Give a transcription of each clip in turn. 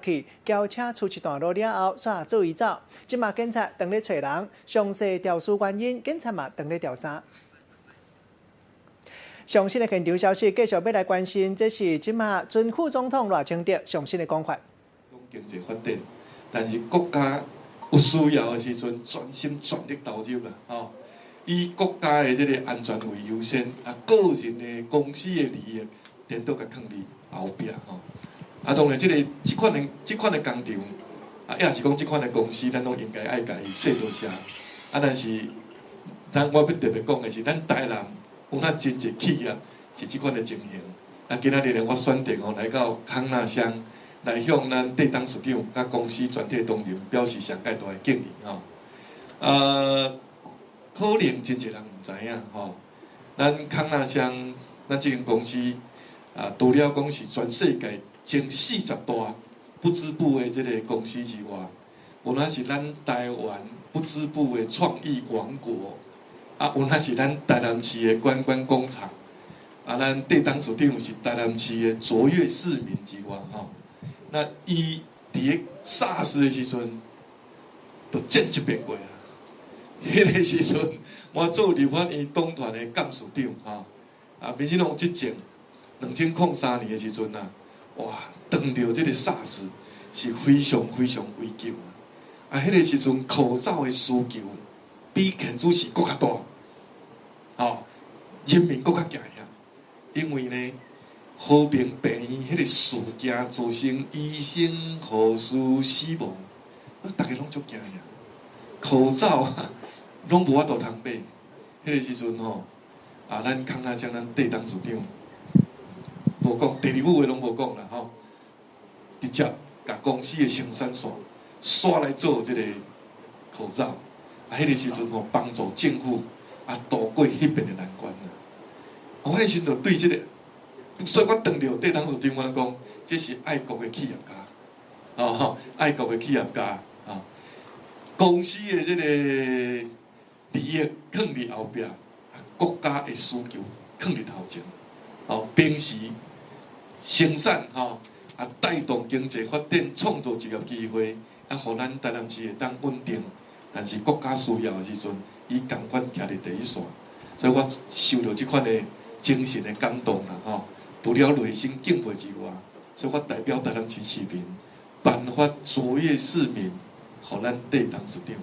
去，轎車出一段路了後，煞做伊走。這馬警察當咧揣人，詳細調查原因，警察嘛當咧調查。上新的現場消息，繼續欲來關心，這是這馬前副總統賴清德上新的講法。經濟發展，但是國家有需要的時陣，全心全力投入啦，吼！以國家的這个安全為優先，啊，個人的公司的利益，顛倒共囥佇後壁，吼！啊，當然，這款的工廠，啊，抑是講這款的公司，咱攏應該愛共伊說多謝。啊，但是，咱我欲特別講的是，咱台南有那真濟企業是這款的情形。啊，今仔日呢，我選擇吼來到康那鄉，來向咱戴董事長佮公司全體同仁表示上蓋大的敬意吼。啊，可能真濟人毋知影吼，咱康那鄉，咱這間公司啊，除了講是全世界前40大不織布的這个公司之外，有那是咱台灣不織布的創意王國，啊，有那是咱台南市的觀光工廠，啊，咱戴董事長是台南市的卓越市民之外，吼，那伊佇咧 SARS 的時陣，就見一遍過啊。彼个時陣，我做立法院黨團的幹事長，吼，啊，民進黨執政2003年的時陣啊。哇！當著這个 SARS 是非常非常危急啊！彼个時陣口罩的需求比現主時閣較大，吼，人民閣較驚嚇，因為呢，和平病院彼个事件造成醫生、護士死亡，逐家攏足驚嚇，口罩攏無法度通買。彼个時陣吼，啊，咱康那鄉咱戴董事長。無講，第二句話攏無講啦吼，直接共公司的生產線刷來做這个口罩，啊，彼个時陣吼幫助政府啊渡過彼邊的難關啦。我彼時陣就對這个，所以我當著戴董事長我講，這是愛國的企業家，哦，愛國的企業家，啊，公司的這个利益囥佇後壁，國家的需求囥佇頭前，哦，平時生產吼，啊，帶動經濟發展，創造就業機會，啊，予咱台南市會當穩定。但是國家需要的時陣，伊仝款徛佇第一線，所以我受著這款的精神的感動啦吼。除了內心敬佩之外，所以我代表台南市市民，頒發卓越市民，予咱戴董事長。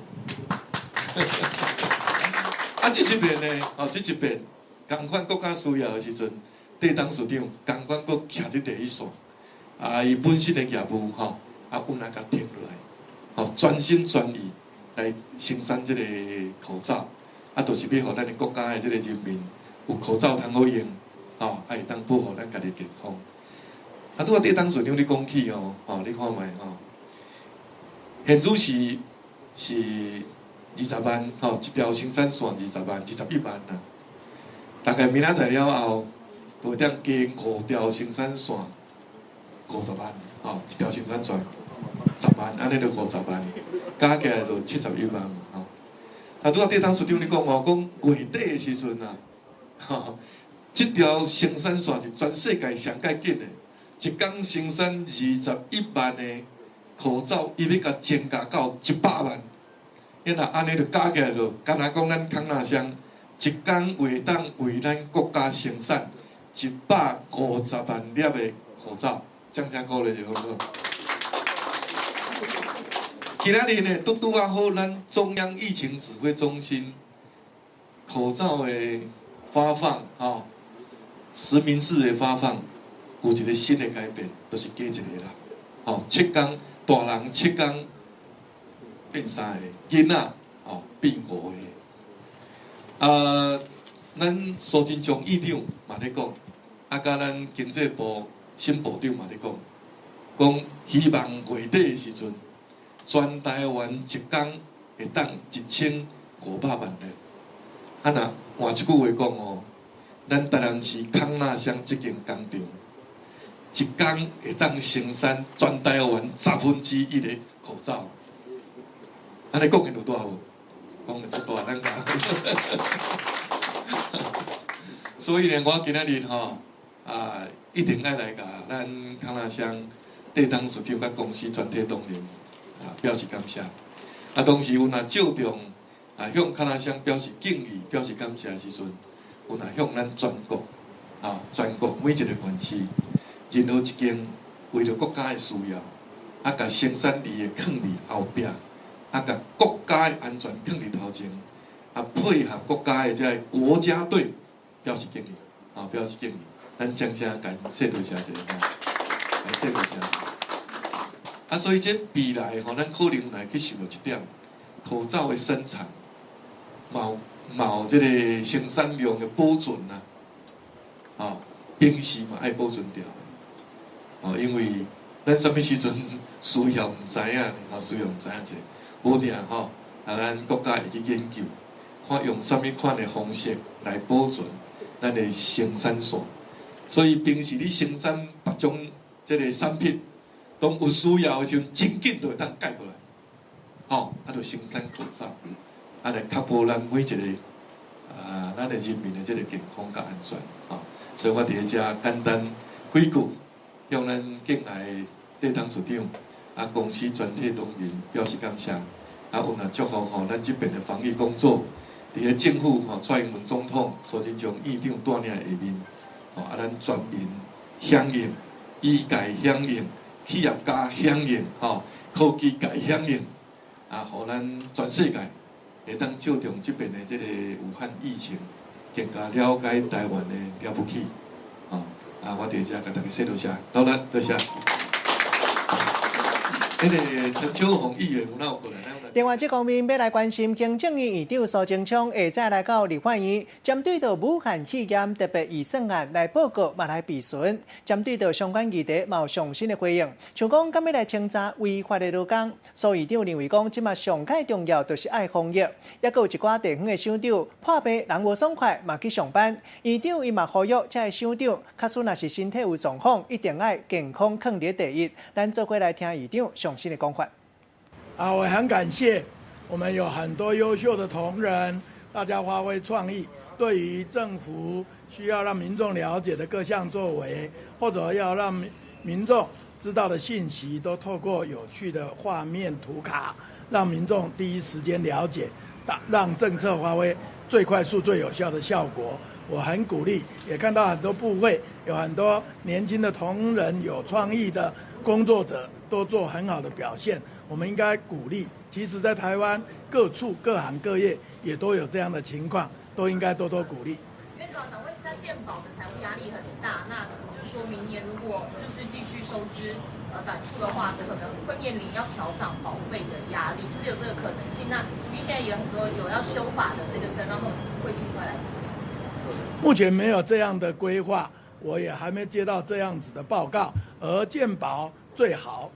啊，這一遍呢，哦，這一遍，仝款國家需要的時陣，戴董事長仝款閣徛佇第一線，啊，伊本身的業務吼，啊，阮也共停落來，吼，專心專意來生產這个口罩，啊，就是欲予咱的國家的這个人民有口罩通好用，吼，啊，會當保護咱家己健康。啊，拄仔戴董事長你講起哦，吼，你看覓吼，現主時是二十萬，吼，一條生產線二十萬、21萬啦。大概明仔載了後，就會當加五條生產線50萬，吼，一條生產線10萬，按呢就50萬，加起來就71萬，吼。啊，拄仔戴董事長你講哦，講月底的時陣啊，吼，這條生產線是全世界上蓋緊的，一工生產21萬的口罩，伊欲共增加到100萬。你若按呢就加起來就，敢若講咱康那鄉一工會當為咱國家生產150萬粒的口罩，掌聲鼓勵一下好無？今仔日呢，拄拄仔好，咱中央疫情指揮中心口罩的發放，吼，實名制的發放，有一个新的改變，就是加一个啦，吼，七工大人七工變三个，囡仔吼變五个。啊，咱蘇貞昌院長嘛咧講，啊，佮咱經濟部沈部長嘛咧講，講希望月底的時陣，全台灣一工會當1500萬粒。啊，若換一句話講哦，咱台南市康那鄉這間工廠，一工會當生產全台灣1/10的口罩。按呢講的有大無？講的足大，咱講。所以呢，我今仔日吼啊，一定愛來共咱康那鄉戴董事長佮公司全體同仁啊表示感謝。啊，同時阮也借重啊向卡拉鄉表示敬意、表示感謝的時陣，阮也向咱全國啊全國每一個縣市，任何一間為著國家的需要，啊，共生產利益囥佇後壁，啊，共國家的安全囥佇頭前，啊，配合國家的這个國家隊，表示敬意，啊，表示敬意。咱掌聲共𪜶說多謝一下，來說多謝。啊，所以這未來吼，咱可能來去想著一點，口罩的生產，嘛有嘛有這个生產量的保存啊，吼，平時嘛愛保存著，哦，因為咱啥物時陣需要毋知影，吼，需要毋知影者，無定吼，啊，咱國家會去研究，看用啥物款的方式來保存咱的生產線。所以平時你生產別種這个產品，當有需要的時陣，真緊就會當改過來，吼，啊，就生產口罩，啊，來確保咱每一個啊，咱的人民的這个健康佮安全，吼。所以我佇咧遮簡單幾句，向咱敬愛的戴董事長啊，公司全體同仁表示感謝。啊，阮也祝福吼，咱這邊的防疫工作，佇咧政府吼蔡英文總統、蘇貞昌院長帶領下面，吼啊，咱全民響應，醫界響應，企業家響應，吼，科技界響應，啊，予咱全世界會當借重這邊的這个武漢疫情，更加了解台灣的了不起，吼，啊，我佇遮共大家說多謝，老力多謝。彼个陳秋紅議員有哪有過來？另外，這方面欲來關心行政院院長蘇貞昌下早來到立法院，針對著武漢肺炎特別預算案來報告，嘛來備詢，針對著相關議題，嘛有上新的回應。像講，敢欲來清查違法的勞工，蘇院長認為講，這馬上蓋重要就是愛防疫，抑閣有一寡地方的首長破病人無爽快，嘛去上班。院長伊嘛呼籲，這个首長，假使若是身體有狀況，一定愛健康囥佇第一。咱做伙來聽院長上新的講法。啊，我很感謝我們有很多優秀的同仁，大家發揮創意，對於政府需要讓民眾了解的各項作為，或者要讓民眾知道的信息，都透過有趣的畫面圖卡，讓民眾第一時間了解，讓政策發揮最快速、最有效的效果。我很鼓勵，也看到很多部會有很多年輕的同仁、有創意的工作者都做很好的表現。我們應該鼓勵，其實，在台灣各處各行各業也都有這樣的情況，都應該多多鼓勵。院長，想問一下，健保的財務壓力很大，那就是說明年如果就是繼續收支短絀的話，可能會面臨要調漲保費的壓力，是不是有這個可能性？那因為現在有很多有要修法的這個聲浪，會盡快來執行。目前沒有這樣的規劃，我也還沒接到這樣子的報告。而健保最好。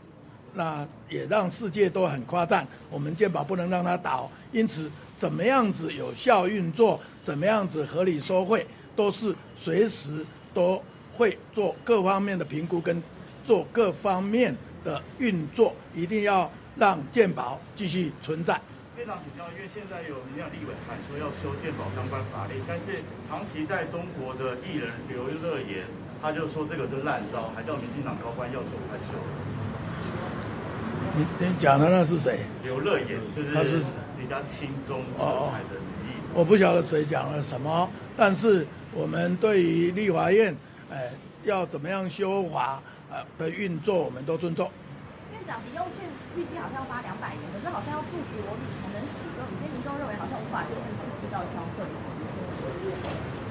那也讓世界都很誇讚，我們健保不能讓它倒，因此怎麼樣子有效運作，怎麼樣子合理收費，都是隨時都會做各方面的評估跟做各方面的運作，一定要讓健保繼續存在。院長請教，因為現在有民進黨立委喊說要修健保相關法令，但是長期在中國的藝人劉樂妍，他就說這個是爛招，還叫民進黨高官要求寬修。你講的那是誰？劉樂妍，就是他是比較親中色彩的女藝人。我不曉得誰講了什麼，但是我們對於立法院，要怎麼樣修法，的運作，我們都尊重。院長，抵用券預計好像發200元，可是好像要附國禮才能使用，有些民眾認為好像無法真正刺激到消費。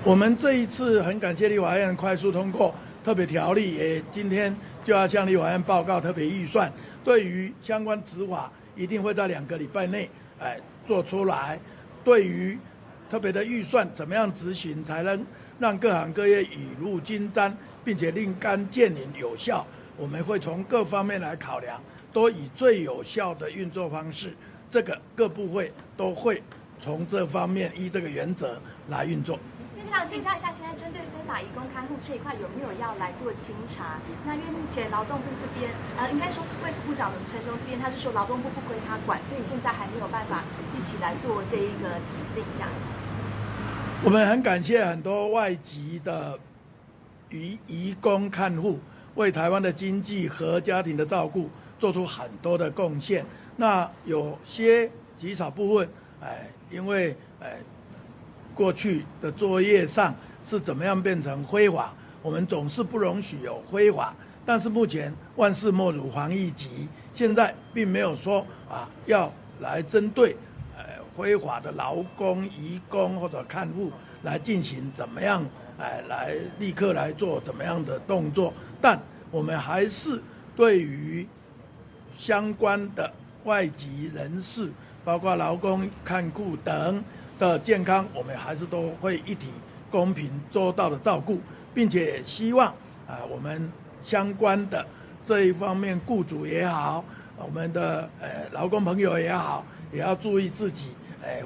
我們這一次很感謝立法院快速通過特別條例，也今天就要向立法院報告特別預算。對於相關執法，一定會在2個禮拜內，做出來。對於特別的預算，怎麼樣執行才能讓各行各業雨露均沾，並且立竿見影有效，我們會從各方面來考量，都以最有效的運作方式，這個各部會都會從這方面依這個原則來運作。院長，請教一下，現在針對非法移工看護這一塊，有沒有要來做清查？那因為目前勞動部這邊，應該說衛福部長陳時中這邊，他是說勞動部不歸他管，所以現在還沒有辦法一起來做這一個指令這樣。我們很感謝很多外籍的移工看護，為台灣的經濟和家庭的照顧做出很多的貢獻。那有些極少部分，因為過去的作業上是怎麼樣變成非法，我們總是不容許有非法。但是目前萬事莫如防疫急，現在並沒有說啊要來針對非法的勞工、移工或者看護來進行怎麼樣，來立刻來做怎麼樣的動作。但我們還是對於相關的外籍人士，包括勞工、看護等的健康，我們還是都會一體公平周到的照顧，並且希望啊，我們相關的這一方面，雇主也好，我們的勞工朋友也好，也要注意自己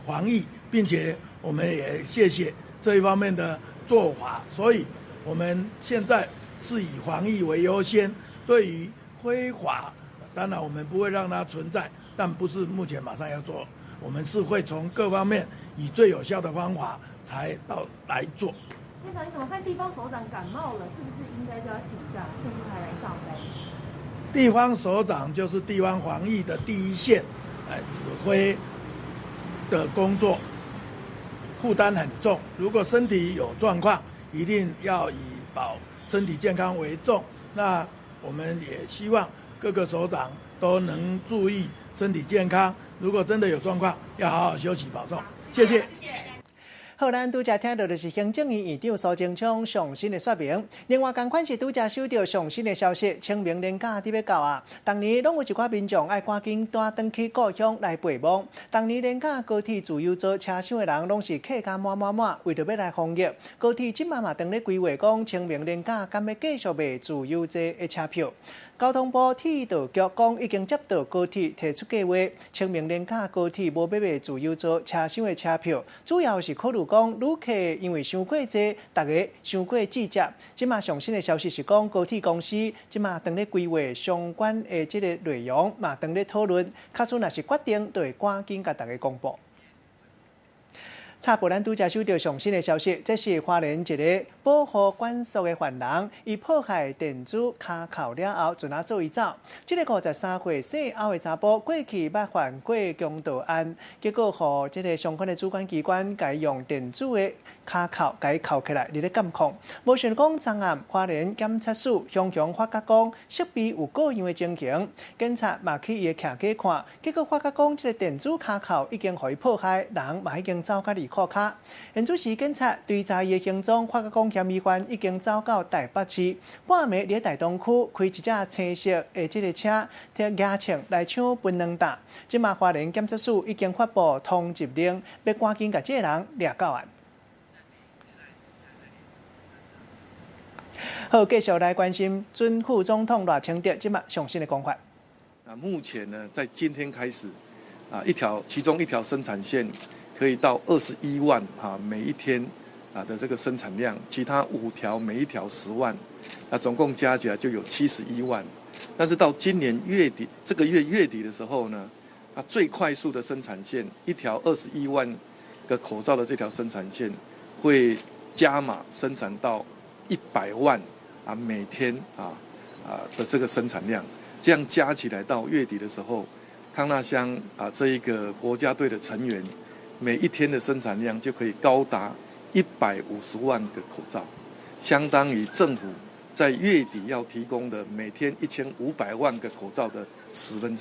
防疫，並且我們也謝謝這一方面的做法。所以我們現在是以防疫為優先，對於非法，當然我們不會讓它存在，但不是目前馬上要做，我們是會從各方面以最有效的方法才到來做。院長，你怎麼看地方首長感冒了，是不是應該就要請假，甚至還來上班？地方首長就是地方防疫的第一線，指揮的工作負擔很重。如果身體有狀況，一定要以保身體健康為重。那我們也希望各個首長都能注意身體健康。如果真的有狀況，要好好休息保重。謝謝。謝謝。好，咱拄才聽到的是行政院院長蘇貞昌上新的說明。另外，仝款是拄才收到上新的消息，清明連假佇欲到啊，逐年攏有一寡民眾愛趕緊蹛轉去故鄉來陪墓。逐年連假高鐵自由座車廂的人攏是客甲滿滿滿，為著欲來防疫，高鐵這馬嘛當咧規劃講，清明連假敢欲繼續賣自由座的車票。交通部鐵道局講，已經接到高鐵提出計劃，清明連假高鐵無欲賣自由座車廂的車票，主要是考慮講旅客因為傷過濟，逐家傷過擠擠。這馬上新的消息是講，高鐵公司這馬當咧規劃相關的這個內容，嘛當咧討論，假使若是決定，就會趕緊共大家公布。插播咱拄才收到上新的消息，這是花蓮一个保護管束的犯人，伊破壞電子跤銬了後，就拿做伊走。這个53歲姓歐的查埔，過去捌犯過強盜案，結果予這个相關的主管機關共伊用電子的跤銬共伊銬起來，佇咧監控。無想講，昨暗花蓮檢察署雄雄發覺講設備有過樣的情形，警察嘛去伊的徛家看，結果發覺講這个電子跤銬已經予伊破開，人嘛已經走較離褲跤。現此時警察追查伊的行蹤，發覺講嫌疑犯已經走到台北市，半暝佇台東區開一隻青色的這个車，佇舉槍來搶檳榔擔。這馬花蓮檢察署已經發布通緝令，欲趕緊共這个人掠到案。好，繼續來關心準副總統賴清德這馬上新的講法。那目前呢，在今天開始，啊，其中一條生產線可以到21萬啊，每一天啊的這個生產量，其他5條每一條10萬，那總共加起來就有71萬。但是到今年月底，這個月月底的時候呢，啊，最快速的生產線一條21萬個口罩的這條生產線會加碼生產到100萬啊，每天啊的這個生產量，這樣加起來到月底的時候，康那香啊這一個國家隊的成員，每一天的生產量就可以高達150萬個口罩，相當於政府在月底要提供的每天1500萬個口罩的1/10。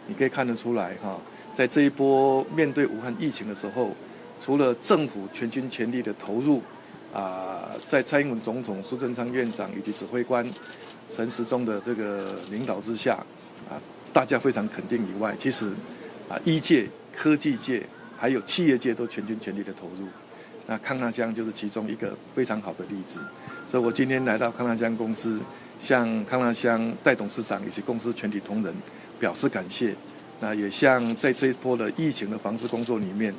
你可以看得出來哈，在這一波面對武漢疫情的時候，除了政府全軍全力的投入。啊，在蔡英文總統、蘇貞昌院長以及指揮官陳時中的這個領導之下，啊，大家非常肯定以外，其實啊，醫界、科技界還有企業界都全軍全力的投入。那康那香就是其中一個非常好的例子。所以我今天來到康那香公司，向康那香戴董事長以及公司全體同仁表示感謝。那也向在這一波的疫情的防治工作裡面，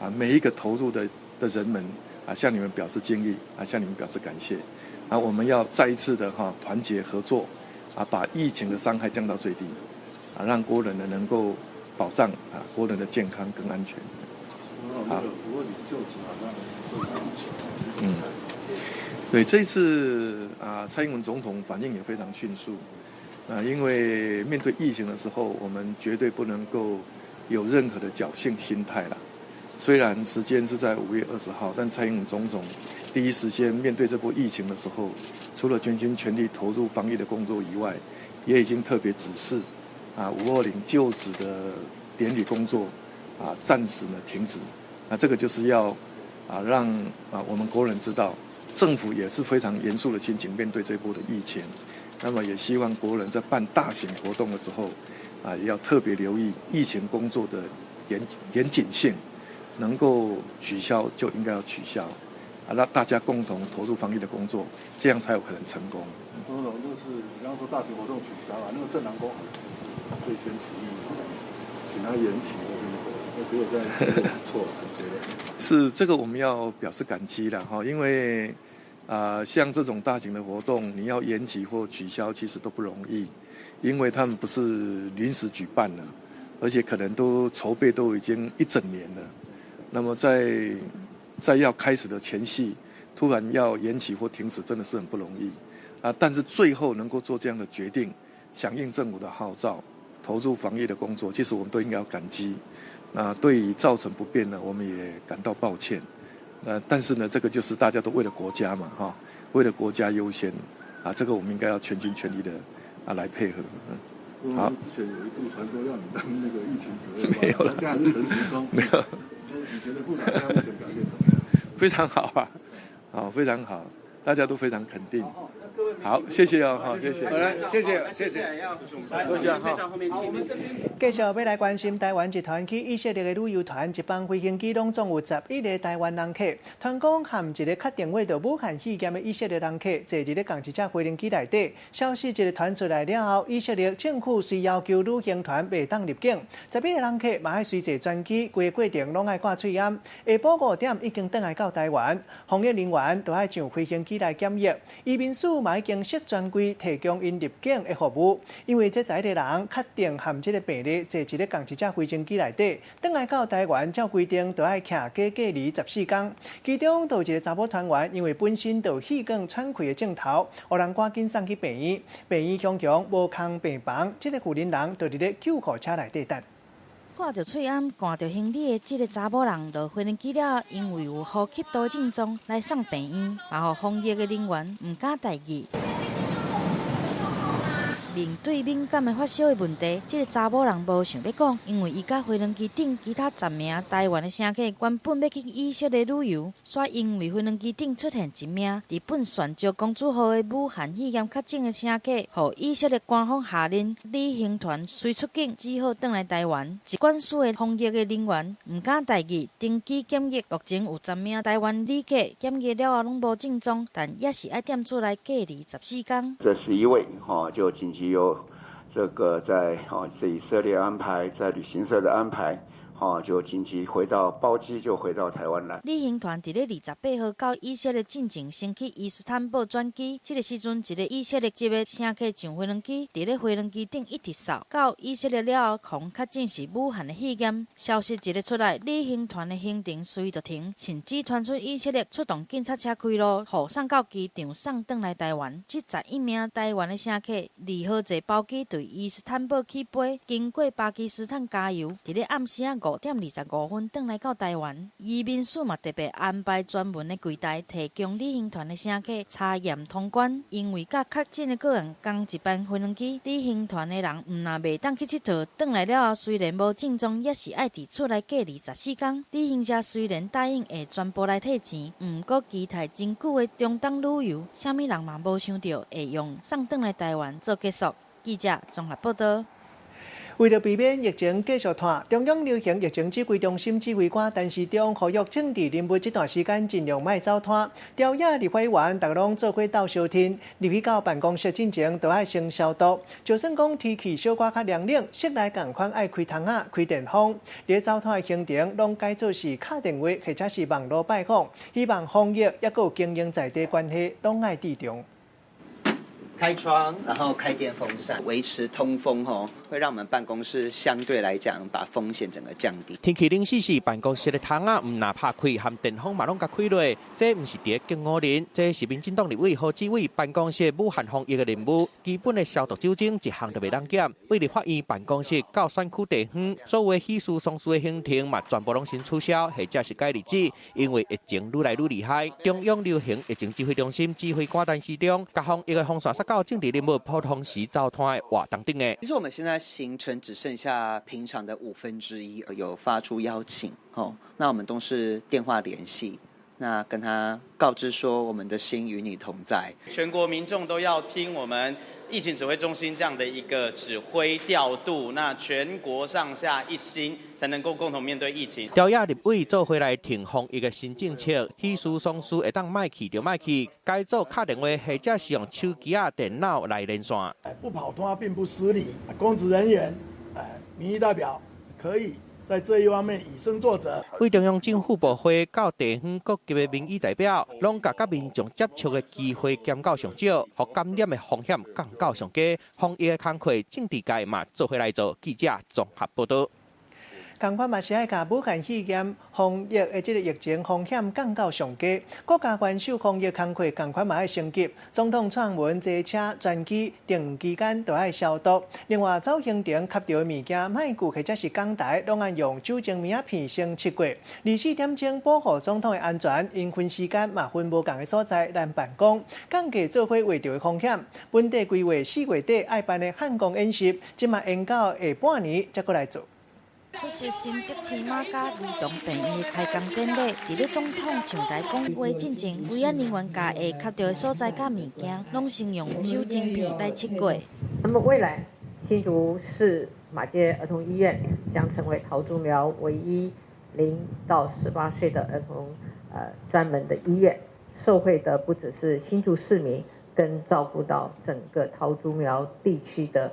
啊，每一個投入的人們。啊，向你們表示敬意，啊，向你們表示感謝，啊，我們要再一次的哈團結合作，啊，把疫情的傷害降到最低，啊，讓國人呢能夠保障啊國人的健康跟安全。好。對，這次啊，蔡英文總統反應也非常迅速。啊，因為面對疫情的時候，我們絕對不能夠有任何的僥倖心態啦。雖然時間是在5月20號，但蔡英文總統第一時間面對這波疫情的時候，除了全心全力投入防疫的工作以外，也已經特別指示啊，520就職的典禮工作啊，暫時呢停止。那這個就是要啊，讓啊我們國人知道，政府也是非常嚴肅的心情面對這波的疫情。那麼也希望國人在辦大型活動的時候，啊，也要特別留意疫情工作的嚴謹性，能夠取消就應該要取消，啊，讓大家共同投入防疫的工作，這樣才有可能成功。總統，那是你剛剛說大型活動取消啊，那個鎮瀾宮最先提議，請他延期的那個，那結果這樣錯了，覺得是這個我們要表示感激了哈，因為啊，像這種大型的活動，你要延期或取消，其實都不容易，因為他們不是臨時舉辦的，而且可能都籌備都已經一整年了。那麼在要開始的前夕，突然要延期或停止，真的是很不容易啊！但是最後能夠做這樣的決定，響應政府的號召，投入防疫的工作，其實我們都應該要感激。那對於造成不便呢，我們也感到抱歉。但是呢，這個就是大家都為了國家嘛，哈，為了國家優先，啊，這個我們應該要全心全力的啊來配合。嗯，好。之前有一度傳說要你當那個疫情指揮沒有了，現在是陳時中。沒有。你覺得部長現在目前表現怎麼樣？非常好啊，好，非常好，大家都非常肯定。好，謝謝哦，好，謝謝。好來，謝謝，謝謝，多謝哈。繼續欲來關心台灣一團去以色列的旅遊團，一班飛行機攏總有11個台灣人客。傳講含一个確診過著武漢肺炎的以色列人客，坐佇咧仝一隻飛行機內底。消息一个傳出來了後，以色列政府遂要求旅行團袂當入境。11個人客嘛愛隨坐專機，規个過程攏愛掛喙罨。下晡5點已經轉來到台灣，防疫人員都愛上飛行機來檢疫。移民署嘛已經設專櫃提供𪜶入境的服務，因為這11個人確定含這个病例坐佇咧仝一隻飛行機內底，轉來到台灣，照規定都愛徛家隔離14天。其中就有一个查某團員，因為本身就有氣管喘氣的症頭，予人趕緊送去病院。病院雄雄無空病房，這个婦人人就佇咧救護車內底等。掛著喙罨、掛著行李的這个查某人落飛行機了，因為有呼吸道症狀來送病院，嘛予防疫的人員毋敢大意。面對敏感的發燒的問題，這个查某人無想欲講，因為伊佮飛行機頂其他10名台灣的乘客原本欲去以色列旅遊，煞因為飛行機頂出現一名日本船石公主號的武漢肺炎確診的乘客，予以色列官方下令旅行團隨出境，只好轉來台灣。疾管署的防疫的人員毋敢大意，登機檢疫。目前有10名台灣旅客檢疫了後攏無症狀，但也是愛踮厝內隔離14天。這11位哈就緊急由這個在哦這以色列安排，在旅行社的安排，哦就緊急回到包機就回到台灣來。旅行團佇咧28號到以色列進前，先去伊斯坦堡轉機。這个時陣，一个以色列籍的乘客上飛行機，佇咧飛行機頂一直嗽。到以色列了後，予確診是武漢的肺炎。消息一个出來，旅行團的行程隨就停，甚至傳出以色列出動警察車開路，予送到機場送轉來台灣。這11名台灣的乘客，2號坐包機對伊斯坦堡起飛，經過巴基斯坦加油，佇咧暗時仔5點25分轉來到台灣。移民署嘛特別安排專門的櫃台，提供旅行團的乘客查驗通關。因為佮確診的個人仝一班飛行機，旅行團的人毋但袂當去𨑨迌，轉來了後雖然無症狀，也是愛佇厝內隔離14天。旅行社雖然答應會全部來退錢，毋過期待真久的中東旅遊，啥物人嘛無想著會用送轉來台灣做結束。記者綜合報道。為著避免疫情繼續拖，中央流行疫情指揮中心指揮官陳時中呼籲政治人物這段時間盡量莫走攤，朝野立法委員逐家攏做伙鬥相挺，入去到辦公室進前都愛先消毒。就算講天氣小可較涼冷，室內仝款愛開窗仔、開電風。佇走攤的行程攏改做是敲電話或者是網路拜訪，希望防疫抑閣有經營在地關係攏愛注重。開。開窗，然後開電風扇，維持通風吼，會讓我們辦公室相對來講把風險整個降低。天氣冷死時，辦公室的窗仔毋若拍開，含電風嘛攏共開落。這毋是佇咧警五人，這是民進黨立委何志偉辦公室武漢防疫的任務。基本的消毒酒精一項都袂當減。為立法院辦公室到選區地方，所有的喜事喪事的行程嘛，全部攏先取消，或者是改日子，因為疫情愈來愈厲害。中央流行疫情指揮中心指揮官陳時中，共防疫的防線殺到政治人物普通時走攤的活動頂的。其實我們現在行程只剩下平常的1/5，有發出邀請，哦，那我們都是電話聯繫，那跟他告知說我們的心與你同在。全國民眾都要聽我們疫情指揮中心這樣的一個指揮調度，那全國上下一心，才能夠共同面對疫情。朝野立委做伙來提防疫的新政策，喜事喪事會當莫去就莫去，改做敲電話或者是用手機仔電腦來連線。不跑攤並不失禮，公職人員、民意代表可以在這一方面以身作則。為中央政府部會到地方各級的民意代表，攏共佮民眾接觸的機會減到上少，予感染的風險降到上低。防疫的工課，政治界嘛做伙來做。記者綜合報道。仝款嘛是愛共武漢肺炎防疫的這个疫情風險降到上低，國家元首防疫工課仝款嘛愛升級。總統出門坐車專機定期間都愛消毒。另外，走行程吸著的物件、麥具或者是講台，攏愛用酒精棉仔片先拭過。24點鐘保護總統的安全，𪜶分時間嘛分無仝的所在來辦公，降低做伙畫著的風險。本地規劃4月底愛辦的漢光演習，這馬延到下半年才閣來做。出席新竹市馬偕兒童病院的開工典禮，佇咧總統上台講話進前，維安人員共會吸著的所在佮物件，攏先用酒精片來拭過。那麼未來新竹市馬偕兒童醫院將成為桃竹苗唯一0到18歲的兒童專門的醫院，受惠的不只是新竹市民，更照顧到整個桃竹苗地區的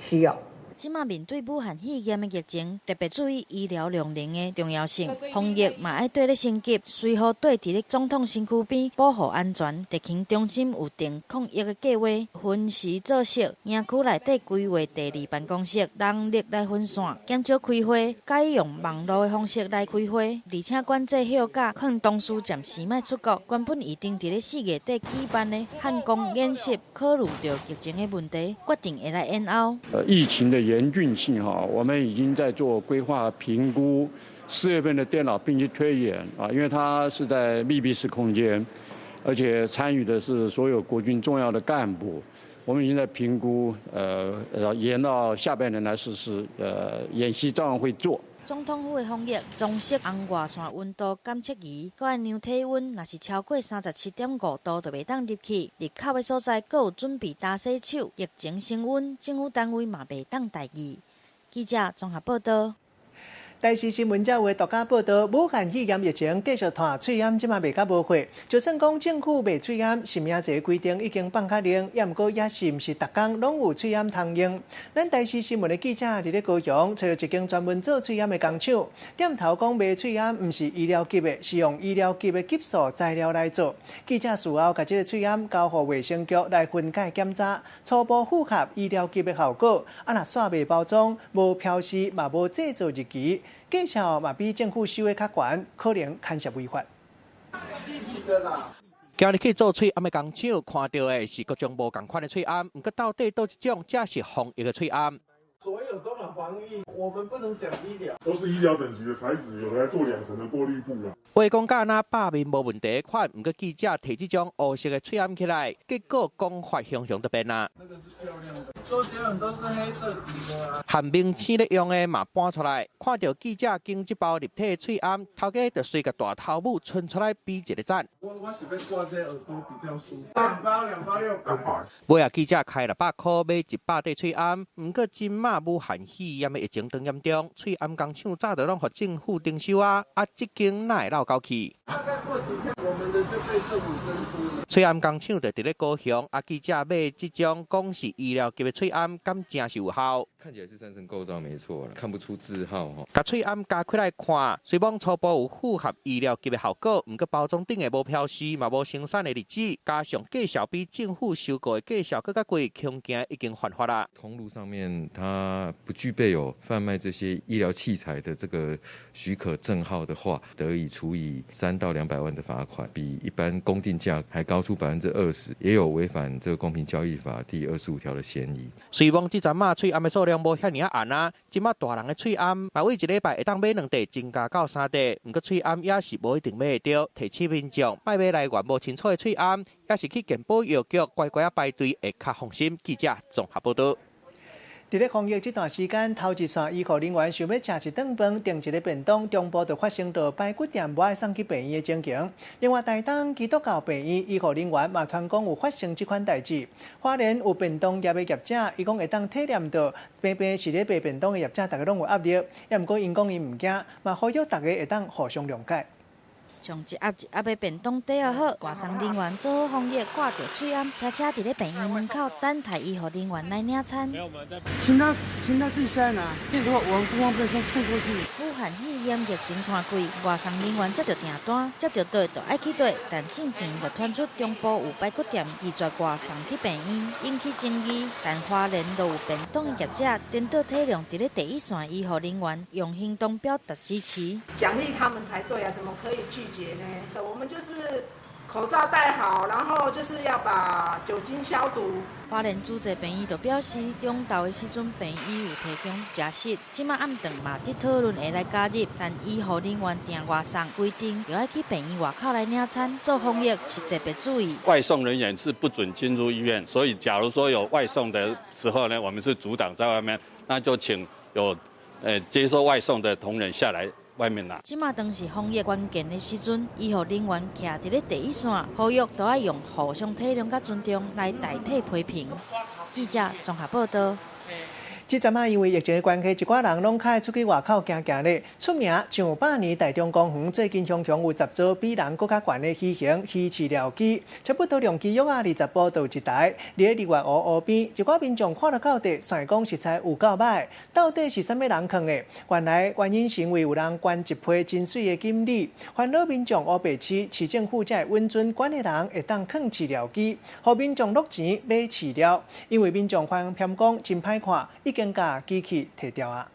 需要。這馬面對武漢肺炎的疫情，特別注意醫療量能的重要性。防疫嘛愛綴咧升級，隨予綴佇咧總統身軀邊保護安全。地勤中心有定抗疫的計劃，分時作息，營區內底規劃第二辦公室，人力來分散，減少開會，改用網路的方式來開會，而且管制休假，勸同事暫時莫出國。原本預定佇咧4月底舉辦的漢光演習，考慮著疫情的問題，決定會來延後。疫情的嚴峻性哈，我們已經在做規劃評估，4月份的電腦必須推演啊，因為它是在密閉式空間，而且參與的是所有國軍重要的幹部，我們已經在評估，延到下半年來實施，演習照樣會做。總統府的防疫裝設紅外線溫度監測儀，閣愛量體溫，若是超過37.5度就袂當入去。入口的所在，閣有準備乾洗手。疫情升溫，政府單位嘛袂當怠意。記者綜合報道。台視新聞才有獨家報道，武漢肺炎疫情繼續拖，喙罨這馬賣較無貨。就算講政府賣喙罨實名制規定已經放較靈，也毋過也是毋是逐工攏有喙罨通用。咱台視新聞的記者佇咧高雄，揣著一間專門做喙罨的工廠，店頭講賣喙罨毋是醫療級的，是用醫療級的級數材料來做。記者事後共這个喙罨交予衛生局來分解檢查，初步符合醫療級的效果。啊，若煞袂包裝，無標示，嘛無製造日期。價數嘛比政府收的較懸，可能牽涉違法。今日去做喙罨的工廠，看著的是各種無仝款的喙罨，毋過到底佗一種才是防疫的喙罨？所有都很防疫，我們不能講醫療，都是醫療等級的材質，有的還做兩層的過濾布啦。話講甲若百面無問題款，毋過記者提這種烏色的喙罨起來，結果講法雄雄就變啦。那個是漂亮的，周杰倫都是黑色底的啊。含明星咧用的嘛搬出來，看著記者揀這包立體喙罨，頭家就隨共大頭母伸出來比一个讚。我是欲掛在耳朵比較舒服。兩包兩包600。尾仔記者開600箍買100塊喙罨，毋過這馬武漢肺炎的疫情當嚴重，喙罨工廠早就攏予政府徵收啊！啊，這間哪會落口交去。大概過幾天，我們的就被政府徵收了。喙罨工廠就佇咧高雄，啊記者買這種講是醫療級的喙罨，敢真是有效？看起來是三層構造沒錯，看不出字號吼。共喙罨加開來看，雖罔初步有符合醫療級的效果，毋過包裝頂的無標示，嘛無生產的日子，加上價數比政府收購的價數閣較貴，恐驚已經犯法啦。通路上面，它不具備有販賣這些醫療器材的這個許可證號的話，得以處以3到200萬的罰款，比一般公定價還高出20%，也有違反這個公平交易法第25條的嫌疑。雖罔這陣仔喙罨的數量無遐爾仔絚啊，這馬大人的喙罨，嘛每一禮拜會當買兩袋，增加到三袋。毋過喙罨也是無一定買會著，提醒民眾莫買來源無清楚的喙罨，抑是去健保藥局乖乖仔排隊會較放心。記者綜合報導。佇咧防疫這段時間，頭一線醫護人員想欲食一頓飯、訂一个便當，中部就發生著排骨店無愛送去病院的情形。另外，台東基督教病院醫護人員嘛傳講有發生這款代誌。花蓮有便當業的業者，伊講會當體驗著平平是咧賣便當的業者，逐家攏有壓力，抑毋過𪜶講𪜶毋驚，嘛呼籲逐家會當互相諒解。將一盒一盒的便當疊好，外送人員做好防疫，掛著喙罨，騎車佇咧病院門口等待醫護人員來領餐。請他自己下來拿，如果我們不方便，先送過去。武漢肺炎疫情湠開，外送人員接著訂單，接著佗就愛去佗，但進前就傳出中部有排骨店拒絕外送去病院，引起爭議。但花蓮就有便當的業者顛倒體諒佇咧第一線醫護人員，用行動表達支持。獎勵他們才對啊，怎麼可以拒絕呢？我們就是口罩戴好，然後就是要把酒精消毒。花蓮主治病院就表示，中晝的時陣病院有提供食食，這馬暗頓嘛佇討論會來加入，但醫護人員訂外送規定，著愛去病院外口來領餐，做防疫是特別注意。外送人員是不准進入醫院，所以假如說有外送的時候呢，我們是阻擋在外面，那就請有接受外送的同仁下來外面拿。這馬當是防疫關鍵的時陣，醫護人員徛佇咧第一線，呼籲都愛用互相體諒佮尊重來代替批評。記者綜合報導。這陣仔因為疫情的關係，一寡人攏較愛出去外口行行咧。出名上百年台中公園最近常常有10座比人閣較懸的魚形魚飼料機，差不多量機約仔20步就有一台。佇咧日月湖湖邊，一寡民眾看著到底，算講實在有夠䆀。到底是啥物人囥的？原來原因是因為有人懸一批真媠的錦鯉，煩惱民眾烏白飼，市政府才會允准懸的人會當囥飼料機，予民眾落錢買飼料。因為民眾嫌講真歹看，已經共機器提掉啊！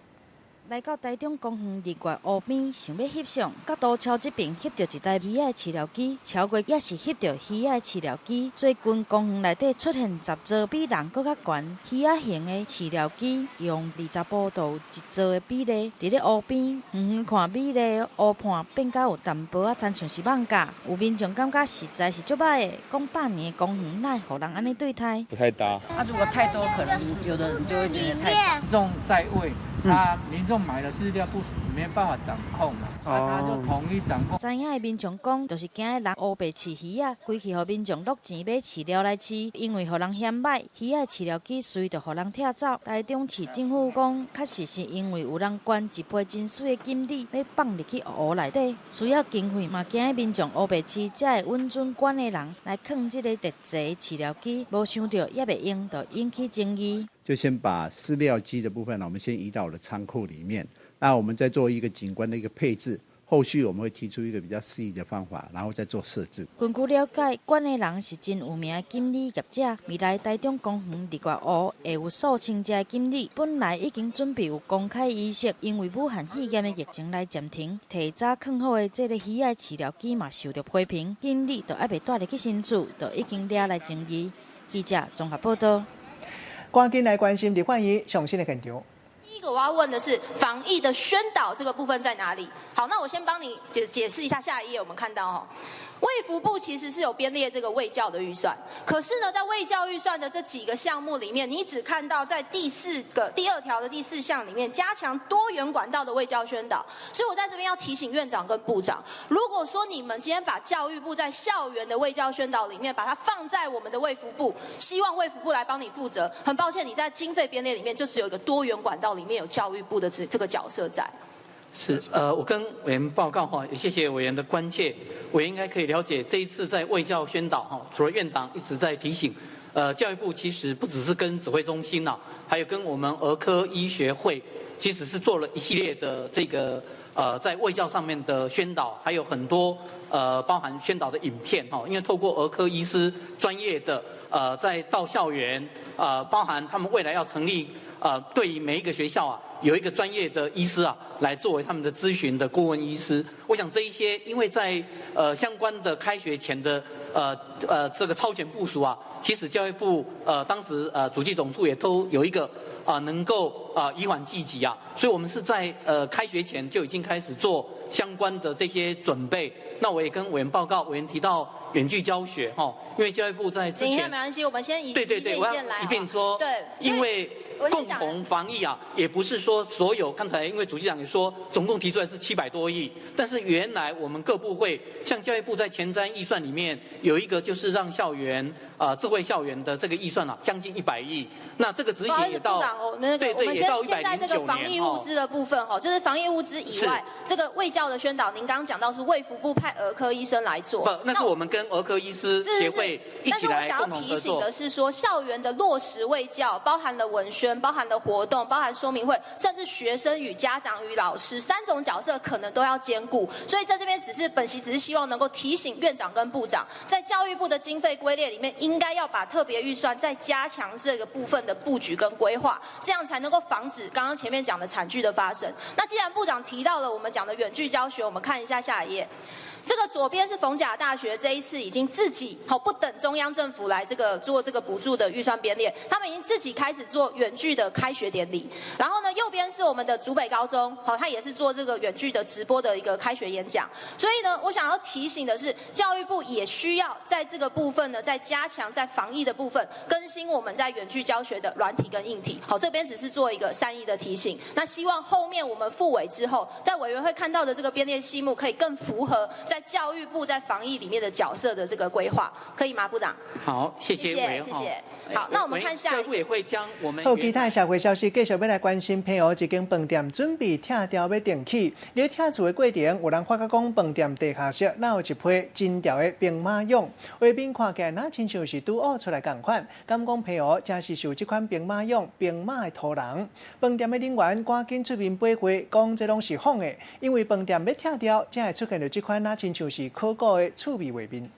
來到台中公園日月湖邊，想欲翕相，佮渡橋這爿翕著一台魚仔飼料機，超過也是翕著魚仔飼料機。最近公園內底出現10座比人閣較懸魚仔型的飼料機，用20步就有一座的比例。佇咧湖邊，遠遠看美麗湖畔變甲有淡薄仔親像是艋舺，有民眾感覺實在是足䆀的，講百年的公園哪會予人按呢對待？不太搭。啊，如果太多，可能有的人就會覺得太重在餵。他民眾買的飼料不沒辦法掌控嘛，啊，他就統一掌控。知影的民眾講，就是驚人烏白飼魚仔，規氣予民眾落錢買飼料來飼，因為予人嫌䆀，魚仔飼料機隨就予人拆走。台中市政府講，確實是因為有人懸一批真媠的錦鯉，欲放入去湖內底，需要經費，嘛驚民眾烏白飼，才會允准懸的人來囥這个特製飼料機，無想著猶未用，就引起爭議。就先把飼料機的部分呢，我們先移到我的倉庫裡面。那我們再做一個景觀的一個配置，後續我們會提出一個比較適宜的方法，然後再做設置。根據了解，懸的人是真有名的錦鯉業者。未來台中公園日月湖會有數千隻錦鯉，本來已經準備有公開儀式，因為武漢肺炎的疫情來暫停。提早囥好的這个魚仔飼料機嘛受著批評，錦鯉都猶未帶入去新厝，就已經惹來爭議。記者綜合報導。趕緊來關心立法院上新的現場。第一個我要問的是防疫的宣導這個部分在哪裡？好，那我先幫你解釋一下。下一頁我們看到哈，衛福部其實是有編列這個衛教的預算，可是呢，在衛教預算的這幾個項目裡面，你只看到在第四個第二條的第四項裡面，加強多元管道的衛教宣導。所以我在這邊要提醒院長跟部長，如果說你們今天把教育部在校園的衛教宣導裡面，把它放在我們的衛福部，希望衛福部來幫你負責。很抱歉，你在經費編列裡面就只有一個多元管道裡面有教育部的這個角色在。是，我跟委员报告哈，也谢谢委员的关切。委员应该可以了解，这一次在卫教宣导哈，除了院长一直在提醒，教育部其实不只是跟指挥中心呐，还有跟我们儿科医学会，其实是做了一系列的这个在卫教上面的宣导，还有很多包含宣导的影片哈，因为透过儿科医师专业的在到校园包含他们未来要成立对于每一个学校啊，有一个专业的医师啊，来作为他们的咨询的顾问医师。我想这一些，因为在相关的开学前的这个超前部署啊，其实教育部当时主计总处也都有一个能够以缓济急啊，所以我们是在开学前就已经开始做相关的这些准备。那我也跟委员报告，委员提到远距教学哈，因为教育部在之前，等一下没关系，我们先一对对对，我要一并说，对，因为共同防疫啊，也不是说所有刚才因为主计长也说，总共提出来是700多亿，但是原来我们各部会，像教育部在前瞻预算里面有一个就是让校园智慧校园的这个预算啊，将近100亿，那这个执行也到，对对，我们先现在这个防疫物资的部分哈，就是防疫物资以外，这个卫教的宣导，您刚刚讲到是卫福部派儿科医生来做，不，那是我们跟儿科医师协会一起来共同合作。但是我想要提醒的是说，校园的落实卫教，包含了文宣，包含了活动，包含说明会，甚至学生与家长与老师3种角色可能都要兼顾。所以在这边只是本席只是希望能够提醒院长跟部长，在教育部的经费归列里面，应该要把特别预算再加强这个部分的布局跟规划，这样才能够防止刚刚前面讲的惨剧的发生。那既然部长提到了我们讲的远距教学，我们看一下下一页。这个左边是逢甲大学，这一次已经自己不等中央政府来这个做这个补助的预算编列，他们已经自己开始做远距的开学典礼。然后呢，右边是我们的竹北高中，好，他也是做这个远距的直播的一个开学演讲。所以呢，我想要提醒的是，教育部也需要在这个部分呢，在加强在防疫的部分，更新我们在远距教学的软体跟硬体。好，这边只是做一个善意的提醒。那希望后面我们复委之后，在委员会看到的这个编列细目，可以更符合在教育部在防疫里面的角色的这个规划，可以吗，部长？好，谢谢，谢谢。好，那我们看下一步也会将我们。好，其他的社会消息，继续欲来关心。澎湖一间饭店准备拆掉欲重起，咧拆厝的过程，有人发觉讲饭店地下室哪有一批真潮的兵马俑，画面看起来若亲像是拄挖出来仝款，敢讲澎湖真是受这款兵马俑兵马的土人。饭店的人员赶紧出面驳回，讲这拢是谎的，因为饭店欲拆掉，才会出现著这款若亲像是考古的趣味画面。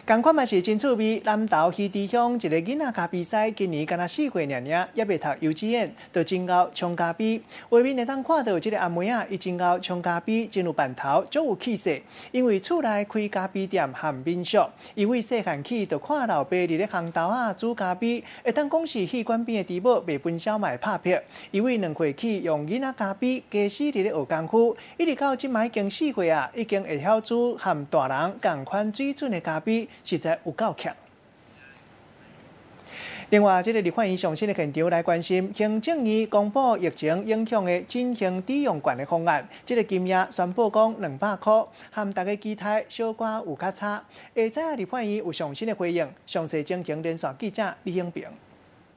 仝款嘛是真趣味，南投鱼池乡一个囡仔跤比赛，今年敢若4岁尔尔，犹未读幼稚园，就真𠢕冲咖啡。画面会当看到这个阿妹仔，伊真𠢕冲咖啡，真有办头，足有气势。因为厝内开咖啡店和民宿，伊为细汉起就看老爸伫咧烘豆仔煮咖啡，会当讲是戏馆边的猪母袂分销嘛会拍片。伊为2岁起用囡仔咖啡家私伫咧学功夫，一直到这摆已经4岁啊，已经会晓煮和大人仝款水准的咖啡。实在有够强。另外，这个立法院上新的现场来关心，行政院公布疫情影响的振兴抵用券的方案，这个金额宣布讲200块，和大家期待小可有较差。下早立法院有上新的回应，详细情形连线记者李英平。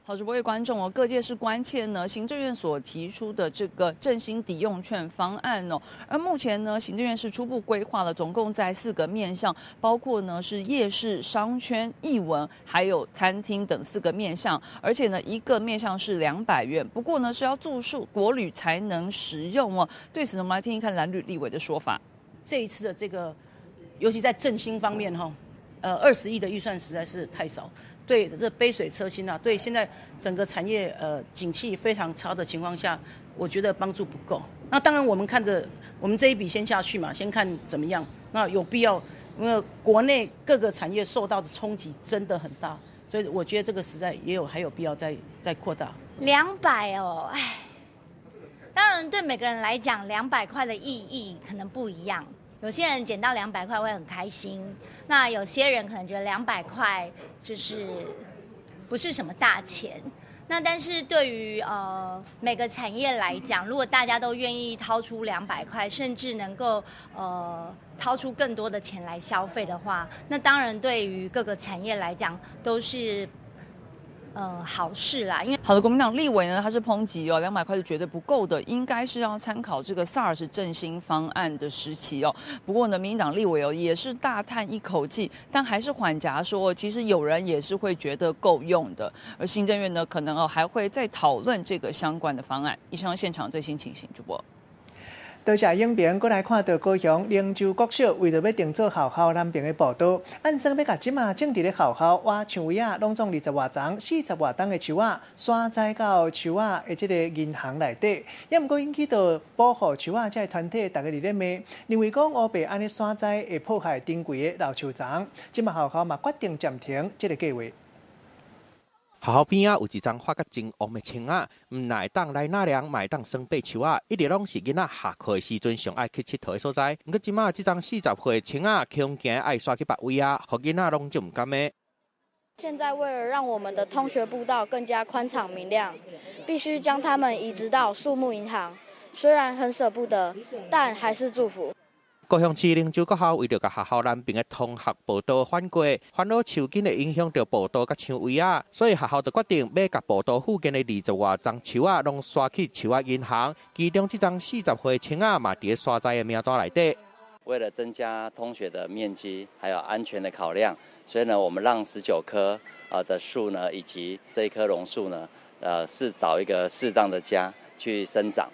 好，各位观众哦，各界是关切呢，行政院所提出的这个振兴抵用券方案哦，而目前呢，行政院是初步规划了，总共在4个面向，包括呢是夜市、商圈、艺文，还有餐厅等4个面向，而且呢一个面向是200元，不过呢是要住宿国旅才能使用哦。对此呢，我们来听一看蓝绿立委的说法。这一次的这个，尤其在振兴方面哈，20亿的预算实在是太少。对这杯水车薪啊，对现在整个产业景气非常差的情况下，我觉得帮助不够。那当然我们看着我们这一笔先下去嘛，先看怎么样。那有必要，因为国内各个产业受到的冲击真的很大，所以我觉得这个实在也有还有必要再扩大。200哦，哎，当然对每个人来讲，200块的意义可能不一样。有些人捡到200块会很开心，那有些人可能觉得200块就是不是什么大钱。那但是对于每个产业来讲，如果大家都愿意掏出200块，甚至能够掏出更多的钱来消费的话，那当然对于各个产业来讲都是好事啦，因為好的，國民黨立委呢，他是抨擊哦，200塊是絕對不夠的，應該是要參考這個 SARS 振興方案的時期哦。不過呢，民進黨立委哦也是大嘆一口氣，但還是緩頰說，其實有人也是會覺得夠用的。而行政院呢，可能哦還會再討論這個相關的方案。以上現場最新情形，主播。多謝影片，閣來看到高雄靈州國小為著欲定做學校南邊的步道，按算欲共這馬種佇咧學校倚樹圍仔，攏總20外叢、40外冬的樹仔，徙栽到樹仔的這个銀行內底，也毋過引起著保護樹仔這个團體，逐家佇咧罵，認為講烏白按呢徙栽會破壞珍貴的老樹叢，這馬學校嘛決定暫停這个計畫。學校邊仔有一叢發甲真旺的青仔，毋但會當來納涼，嘛會當耍爬樹仔，一直攏是囡仔下課的時陣上愛去𨑨迌的所在。毋過這馬這叢40歲的青仔，恐驚愛徙去別位啊，予囡仔攏足毋甘的。現在為了讓我們的通學步道更加寬敞明亮，必須將它們移植到樹木銀行。雖然很捨不得，但還是祝福。高雄市靈州國校為著共學校南邊的通學步道翻過，煩惱樹根會影響著步道佮牆圍仔，所以學校就決定欲共步道附近的20外叢樹仔攏徙去樹仔銀行，其中這叢40歲青仔嘛佇咧徙栽的名單內底。為了增加通學的面積，還有安全的考量，所以呢，我們讓19棵的樹呢，以及這一棵榕樹呢，是找一個適當的家去生長。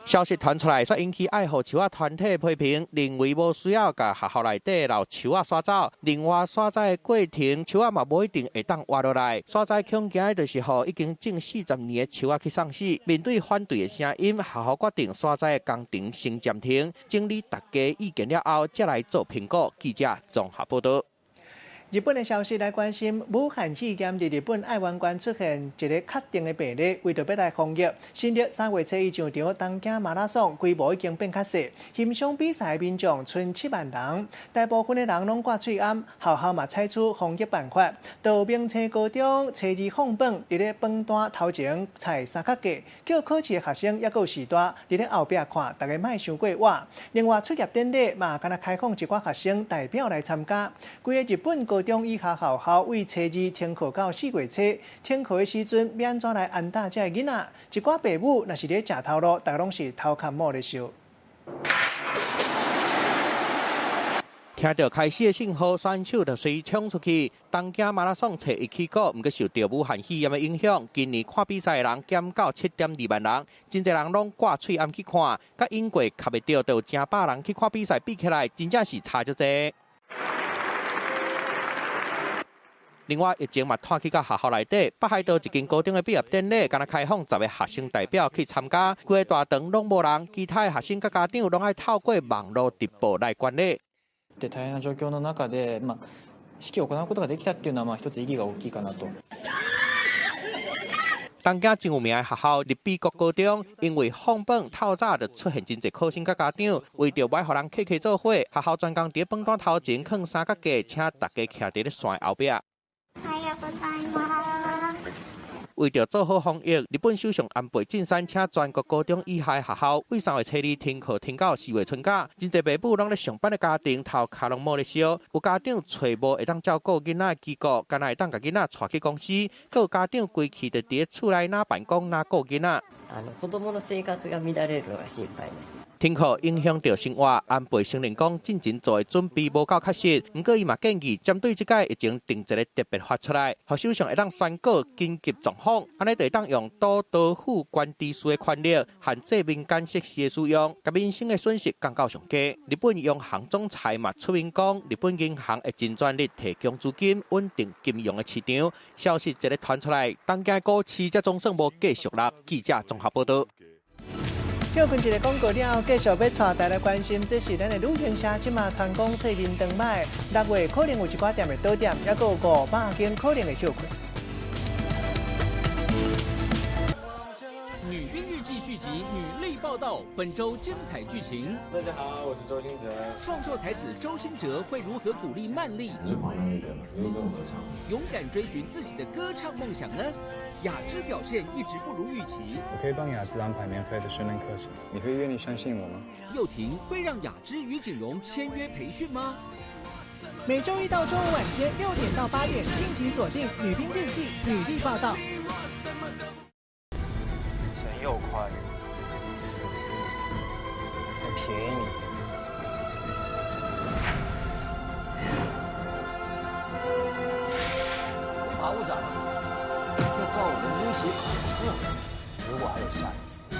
消息傳出來，煞引起愛護樹仔團體批評，認為無需要共學校內底老樹仔徙走。另外，徙栽的過程，樹仔嘛無一定會當活落來。徙栽恐驚的就是予已經種40年的樹仔去送死。面對反對的聲音，學校決定徙栽的工程先暫停，整理大家意見了後，才來做評估。記者綜合報道。日本的消息來關心，武漢肺炎佇日本愛媛縣出現一个確定的病例，為著欲來防疫，新曆3月初一上場東京馬拉松規模已經變較細，欣賞比賽的民眾賰7萬人，大部分的人攏掛喙罨，學校嘛採取防疫辦法，到明星高中初二放榜，佇咧榜單頭前踩三腳架，叫考試的學生猶閣有序大佇咧後壁看，逐家莫傷過倚。另外，出業典禮嘛，干焦開放一寡學生代表來參加，規个日本高中以下學校為初二停課到4月初，停課的時陣，欲按怎來安搭這个囡仔？一寡爸母若是咧食頭路，逐家攏是頭殼摸咧燒。聽著開始的信號，選手就隨衝出去。東京馬拉松初一起鼓，毋過受著武漢肺炎的影響，今年看比賽的人減到7.2萬人，真濟人攏掛喙罨去看，佮永過吸袂著，就有成百人去看比賽比起來，真正是差足濟。另外，疫情嘛拖去到學校內底，北海道一間高中的畢業典禮，干焦開放10個學生代表去參加，規個大堂攏無人，其他的學生佮家長攏愛透過網路直播來觀禮。で大変な状況の中で、まあ、式を行うことができたっていうのは、まあ、一つ意義が大きいかなと。東京真有名的學校日比谷高中，因為放榜透早就出現真濟考生佮家長，為著袂予人客客做伙，學校專工佇榜單頭前囥三腳架，請大家徛佇咧線後壁。為著做好防疫，日本首相安倍晉三請全國高中以下的學校，對3月初二停課停到4月春假。真濟爸母攏咧上班的家庭，頭殼攏摸咧燒。有家長揣無會當照顧囡仔的機構，干焦會當共囡仔帶去公司；閣有家長規氣就佇咧厝內若辦公若顧囡仔。子どもの生活が乱れるのが心配です。停課影響著生活，安倍承認講進前做的準備無夠確實，毋過伊嘛建議針對這擺疫情訂一个特別法出來，予首相會當宣告緊急狀況，按呢就會當用都道府縣知事的權力限制民間設施的使用，共民生的損失降到上低。日本央行總裁嘛出面講，日本銀行會盡全力提供資金穩定金融的市場。消息一个傳出來，東京股市才總算無繼續落。記者綜合報道。歇睏一个廣告了後，繼續欲帶大家來關心，這是咱的旅行社這馬傳講勢面長䆀，6月可能有一寡店會倒店，猶閣有500間可能會歇睏。女兵日記續集，女力報道，本週精彩劇情。大家好，我是周興哲。創作才子周興哲會如何鼓勵曼麗？你是黃英的，不用跟我合唱。勇敢追尋自己的歌唱夢想呢？雅芝表現一直不如預期。我可以幫雅芝安排免費的訓練課程，你會願意相信我嗎？又婷會讓雅芝與景榮簽約培訓嗎？每周一到周五晚間6點到8點，敬請鎖定《女兵日記》女力報道。陳又寬死，還便宜你。法務長要告我們威脅恐嚇，如果還有下一次，我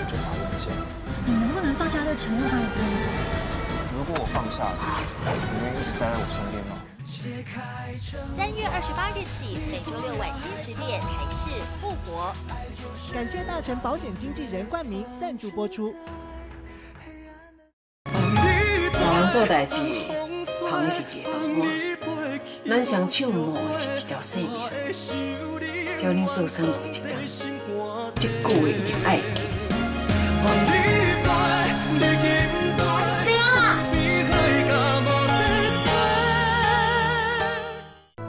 就發文件。你能不能放下對陳又寬的偏見？如果我放下，你願意一直待在我身邊嗎？ 3月28日起，每周六晚間10點，台視復活。感謝大成保險經紀人冠名贊助播出。老人做代誌，捧的是一个飯碗，咱雙手摸的是一條性命。只要恁做三步一工，這句話一定愛記。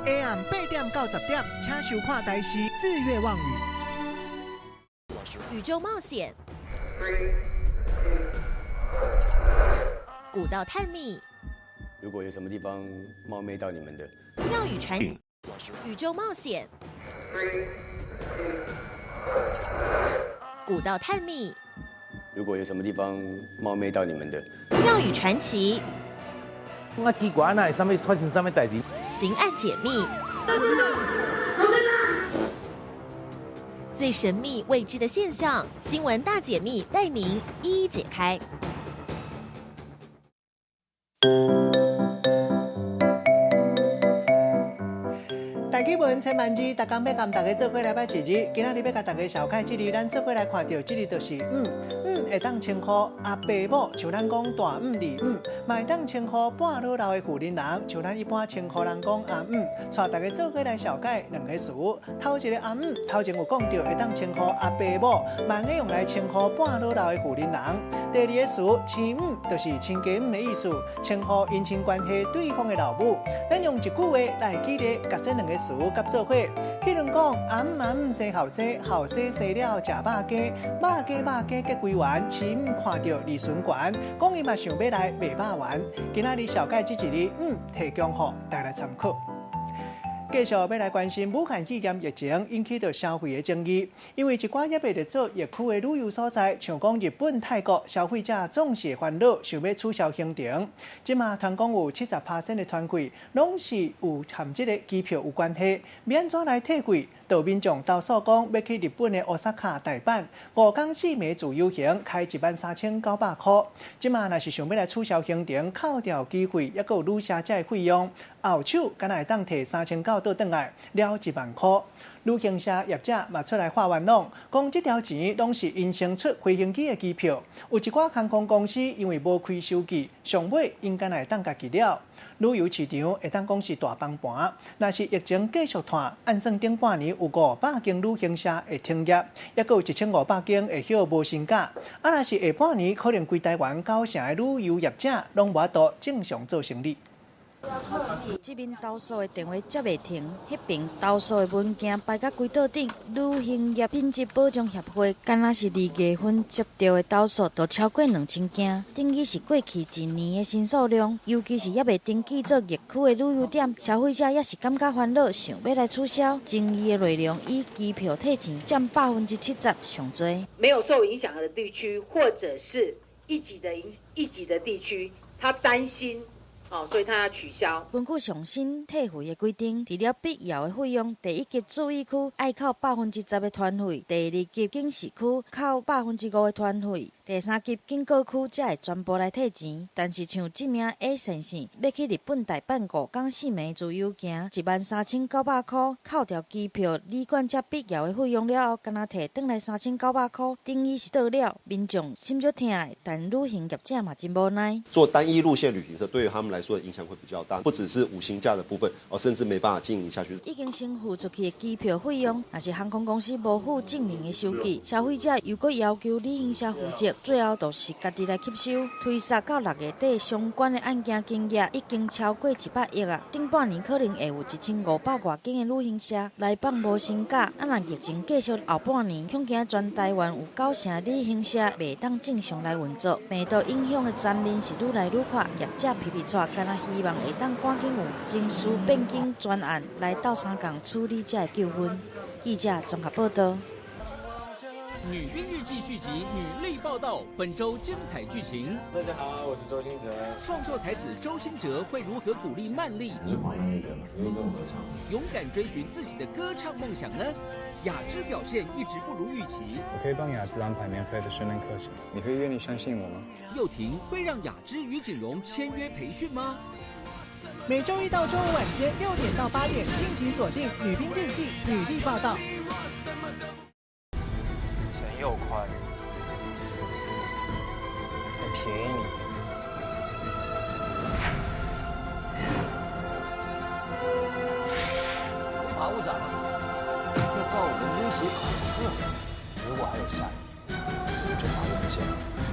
AM 8點到10點，請收看台視四月望雨。宇宙冒險，古道探秘。如果有什麼地方冒昧到你們的，廟宇傳宇宙冒險，古道探秘。如果有什麼地方冒昧到你們的，廟宇傳奇。我奇怪，那會啥物發生啥物代誌？刑案解密。最神秘未知的現象，新聞大解密帶您一一解開。大基本千萬字，逐工欲共大家做伙來捌一字。今仔日欲共大家紹介這字，咱做伙來看著這字就是毋，毋會當稱呼阿爸母，像咱講大毋、二毋，嘛會當稱呼半老老的婦人人，像咱一般稱呼人講阿姆。帶大家做伙來紹介兩個詞，頭一個阿姆，頭前有講著會當稱呼阿爸母，嘛會用來稱呼半老老的婦人人。第二個詞親姆，就是親家母的意思，稱呼姻親關係對方的老母。咱用一句話來記咧，共這兩個詞佮做伙。彼輪講阿姆阿姆生後生，後生生了食肉羹，肉羹肉羹結規圓，親姆看著二孫懸，講伊嘛想欲來賣肉圓。今仔日紹介這一字，提供予大家來參考。繼續欲來關心武漢肺炎疫情引起著消費的爭議，因為一寡猶未列做疫區的旅遊所在，像講日本、泰國，消費者總是會煩惱，想欲取消行程。這馬傳講有70%的團費攏是有和這个機票有關係，欲按怎來退費？就民眾投訴講，欲去日本的大阪、大阪，5天4暝自由行，開13,900箍。這馬若是想欲來取消行程，扣掉機費，猶閣有旅社這个費用，後手敢若會當提3,900倒轉來，了1萬箍。旅行社業者嘛出來發冤枉，講這條錢攏是𪜶先出飛行機的機票。有一寡航空公司因為無開收據，上尾𪜶敢若會當家己了。旅遊市場會當講是大崩盤。若是疫情繼續拖，按算頂半年有500間旅行社會停業，猶閣有1,500間會歇無薪假。啊，若是下半年，可能規台灣9成的旅遊業者攏無法度正常做生理。這邊投訴的電話接袂停，彼邊投訴的文件排甲規桌頂。旅行業品質保障協會，敢若是2月份接著的投訴，就超過2000件，等於是過去一年的申訴量。尤其是猶未登記做疫區的旅遊點，消費者也是感覺煩惱，想欲來取消。爭議的內容以機票退錢佔70%上濟。沒有受影響的地區，或者是一級的地區，他擔心。哦，所以他要取消。根據上新退費的規定，除了必要的費用，第一級注意區愛扣10%的團費，第二級警示區扣5%的團費，第三級警告區才會全部來退錢。但是像這名 A 先生欲去日本大阪5天4暝自由行，13,900箍，扣掉機票、旅館這必要的費用了後，敢若退轉來3,900箍，等於是倒了。民眾心足疼的，但旅行業者嘛真無奈。做單一路線旅行社對於他們來說的影響會比較大，不只是無薪假的部分，哦，甚至沒辦法經營下去。已經先付出去的機票費用，若是航空公司無付證明的收據，消費者又閣要求旅行社負責，最後就是家己來吸收。推捒到6月底，相關的案件金額已經超過100億啊！頂半年可能會有1500外間的旅行社來放無薪假。啊，若疫情繼續後半年，恐驚全台灣有9成旅行社袂當正常來運作，病毒影響的層面是愈來愈闊。業者皮皮掣，敢若希望會當趕緊有人事變更專案來鬥相共處理這个糾紛。記者綜合報道。《女兵日記》續集《女力報道》本週精彩劇情。大家好，我是周興哲。創作才子周興哲會如何鼓勵曼麗？你是黃英的，願意跟我合唱？勇敢追尋自己的歌唱夢想呢？雅芝表現一直不如預期。我可以幫雅芝安排免費的訓練課程，你會願意相信我嗎？又婷會讓雅芝與錦榮簽約培訓嗎？每週一到週五晚間6點到8點，敬請鎖定《女兵日記》女力報道。陳又寬死，還便宜你。法務長要告我們威脅恐嚇，如果還有下一次，我就法院見。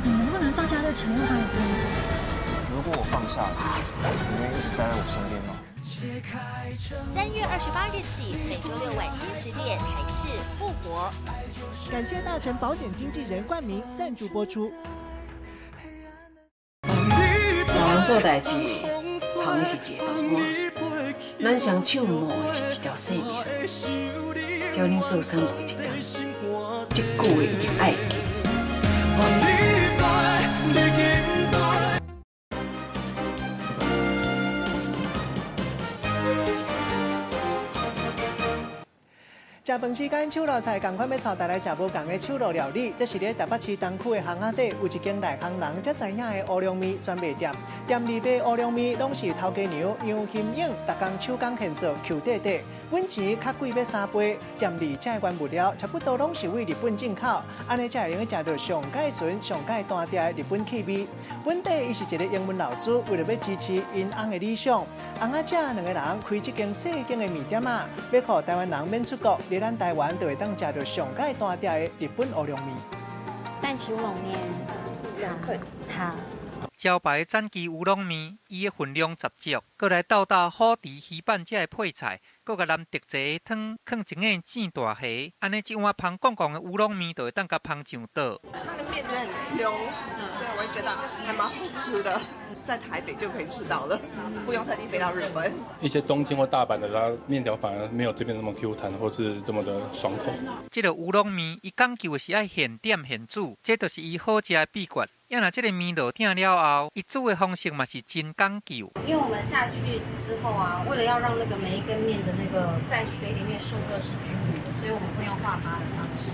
你能不能放下對陳又寬的偏見？如果我放下了，你願意一直待在我身邊嗎？ 3月28日起，每週六晚間10點，台視復活。感謝大成保險經紀人冠名贊助播出。老人做代誌，捧的是一个飯碗，咱雙手摸的是一條性命。只要恁做三步一工，這句話一定愛記。食飯時間，手路菜仝款欲帶大家食無仝的手路料理。這是佇台北市東區的巷仔底，有一間內行人才知影的烏龍麵專賣店。店裡賣烏龍麵攏是頭家娘楊金英，逐工手工現做，Q 塊塊。本錢較貴欲3倍。店裡這原物料差不多攏是為日本進口，按呢才會用食著上蓋純、上蓋單調的日本氣味。本底伊是一個英文老師，為著欲支持𪜶翁的理想，翁仔姐兩個人開這間細間的麵店仔，欲予台灣人免出國。佇咱台灣就會當食著上蓋單調的日本烏龍麵。讚岐烏龍麵2份，好。招牌讚岐烏龍麵，伊的分量十足，閣來鬥搭虎池魚板這个配菜，閣共淋特製的湯，囥一眼煎大蝦，按呢這碗芳摃摃的烏龍麵就會當共芳上桌。它的麵真的很 Q，所以我會覺得還蠻好吃的，在台北就可以吃到了，不用特地飛到日本。一些東京或大阪的，它麵條反而沒有這邊那麼 Q 彈，或是這麼的爽口。這个烏龍麵，伊講究的是愛現點現煮，這就是伊好食的秘訣。啊，若這个麵落鼎了後，伊煮的方式嘛是真講究。因為我們下去之後啊，為了要讓那個每一根麵的那個在水裡面受熱是均勻的，所以我們會用化發的方式。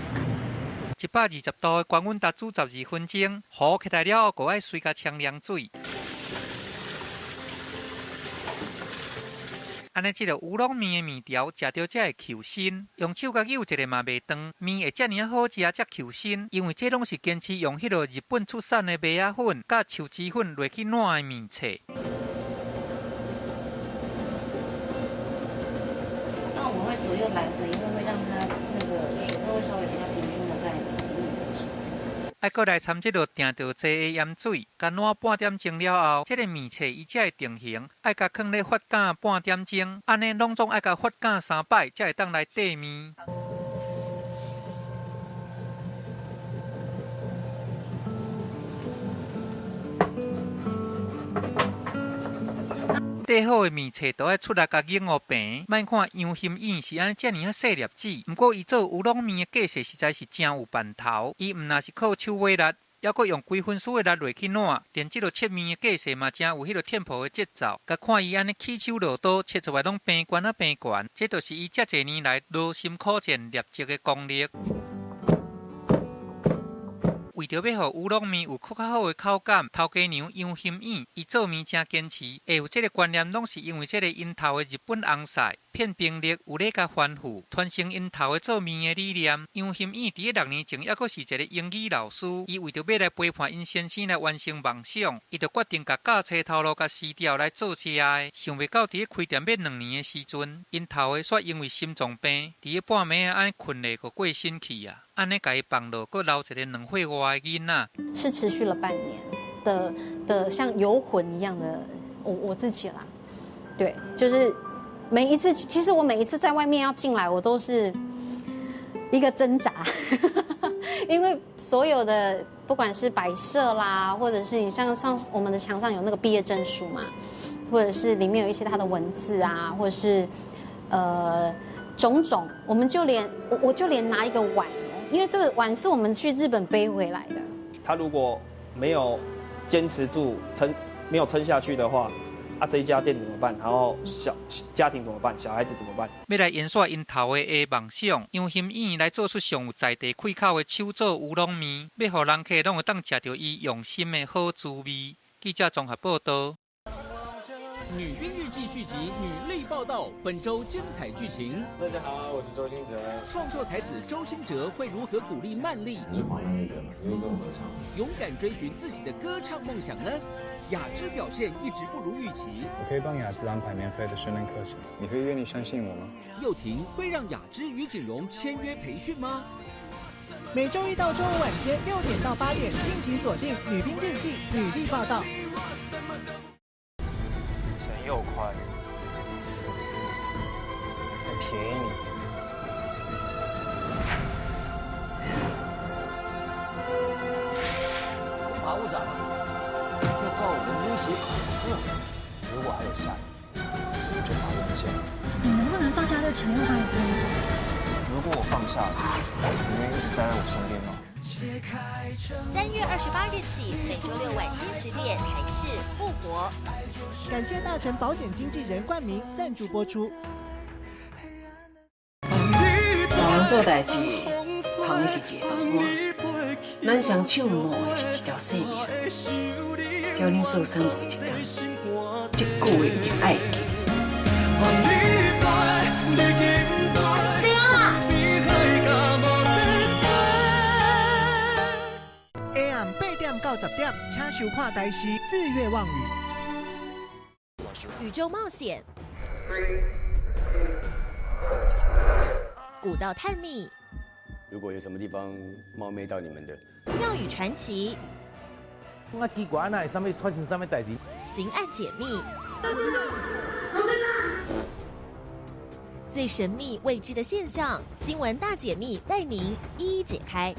120度的高溫溫煮12分鐘，糊起來了後，閣愛隨共沖涼水。按呢，這个烏龍麵的麵條食著才會 Q 身，用手共搝一下嘛袂斷，麵會遮爾仔好食，才 Q 身，因為這攏是堅持用彼个日本出產的麥仔粉佮樹脂粉落去攴的麵冊。那我們會左右來回，因為會讓它那個水分會稍微比較平均的在麵上。愛閣來摻這个定著濟的鹽水，共攴半點鐘了後，這个麵冊伊才會定型。愛共囥咧發酵半點鐘，按呢攏總愛共發酵3擺，才會當來綴麵。綴好的麵冊都愛出來共擰予平。莫看楊心穎是按呢遮爾仔細粒子，毋過伊做烏龍麵的架勢實在是誠有範頭。伊毋若是靠手尾力，猶閣用規分數的力落去攴，連這个切麵的架勢嘛，誠有彼个tempo的節奏。共看伊按呢起手落刀，切出來攏平懸仔平懸，這就是伊遮濟年來勞心苦戰練習的功力。為著欲予烏龍麵有閣較好的口感，頭家娘楊心穎伊做麵誠堅持，會有這个觀念，攏是因為這个𪜶頭的日本翁婿。騙兵力有咧共吩咐，傳承𪜶頭的做麵的理念。楊馨穎佇咧6年前猶閣是一个英語老師，伊為著欲來陪伴𪜶先生來完成夢想，伊就決定共教冊頭路共撕掉來做食的。想袂到佇咧開店欲2年的時陣，𪜶頭的煞因為心臟病，佇咧半暝仔按呢睏咧，就過身去啊！按呢共伊放落，閣留一个2歲外的囡仔。是持續了半年的像遊魂一樣的我自己啦，對，就是每一次，其實我每一次在外面要進來，我都是一個掙扎，因為所有的不管是擺設啦，或者是你像上我們的牆上有那個畢業證書嘛，或者是裡面有一些他的文字啊，或者是種種，我們就連我就連拿一個碗，因為這個碗是我們去日本背回來的。他如果沒有堅持住撐，沒有撐下去的話，啊，這一家店怎麼辦？然後小家庭怎麼辦？小孩子怎麼辦？欲來延續𪜶頭的夢想，楊馨穎來做出上有在地氣口的手做烏龍麵，欲予人客攏會當食著伊用心的好滋味。記者綜合報導。《女兵日記》續集《女力報道》本周精彩劇情。大家好，我是周興哲。創作才子周興哲會如何鼓勵曼麗？你是黃曼麗的，願意跟我合唱？勇敢追尋自己的歌唱夢想呢？雅芝表現一直不如預期。我可以幫雅芝安排免費的訓練課程，你會願意相信我嗎？又婷會讓雅芝與錦榮簽約培訓嗎？每周一到周五晚間6點到8點，敬請鎖定《女兵日記》女力報道。陳又寬死，很便宜你。法務長要告我們威脅恐嚇，如果還有下一次，我就把文件。你能不能放下對陳又帆的偏見？如果我放下，你願意一直待在我身邊嗎？ 3月28日起，每周六晚間10點，台視復活。感謝大成保險經紀人冠名贊助播出。老人做代誌，捧的是一個飯碗；咱雙手冒的是一條性命。只要恁做三陪一工，這句話一定愛記。到10點，請收看台視四月望雨。宇宙冒險，古道探秘。如果有什麼地方冒昧到你們的，廟宇傳奇。我奇怪，哪會啥物發生啥物代誌？刑案解密。最神秘未知的現象，新聞大解密帶您一一解開。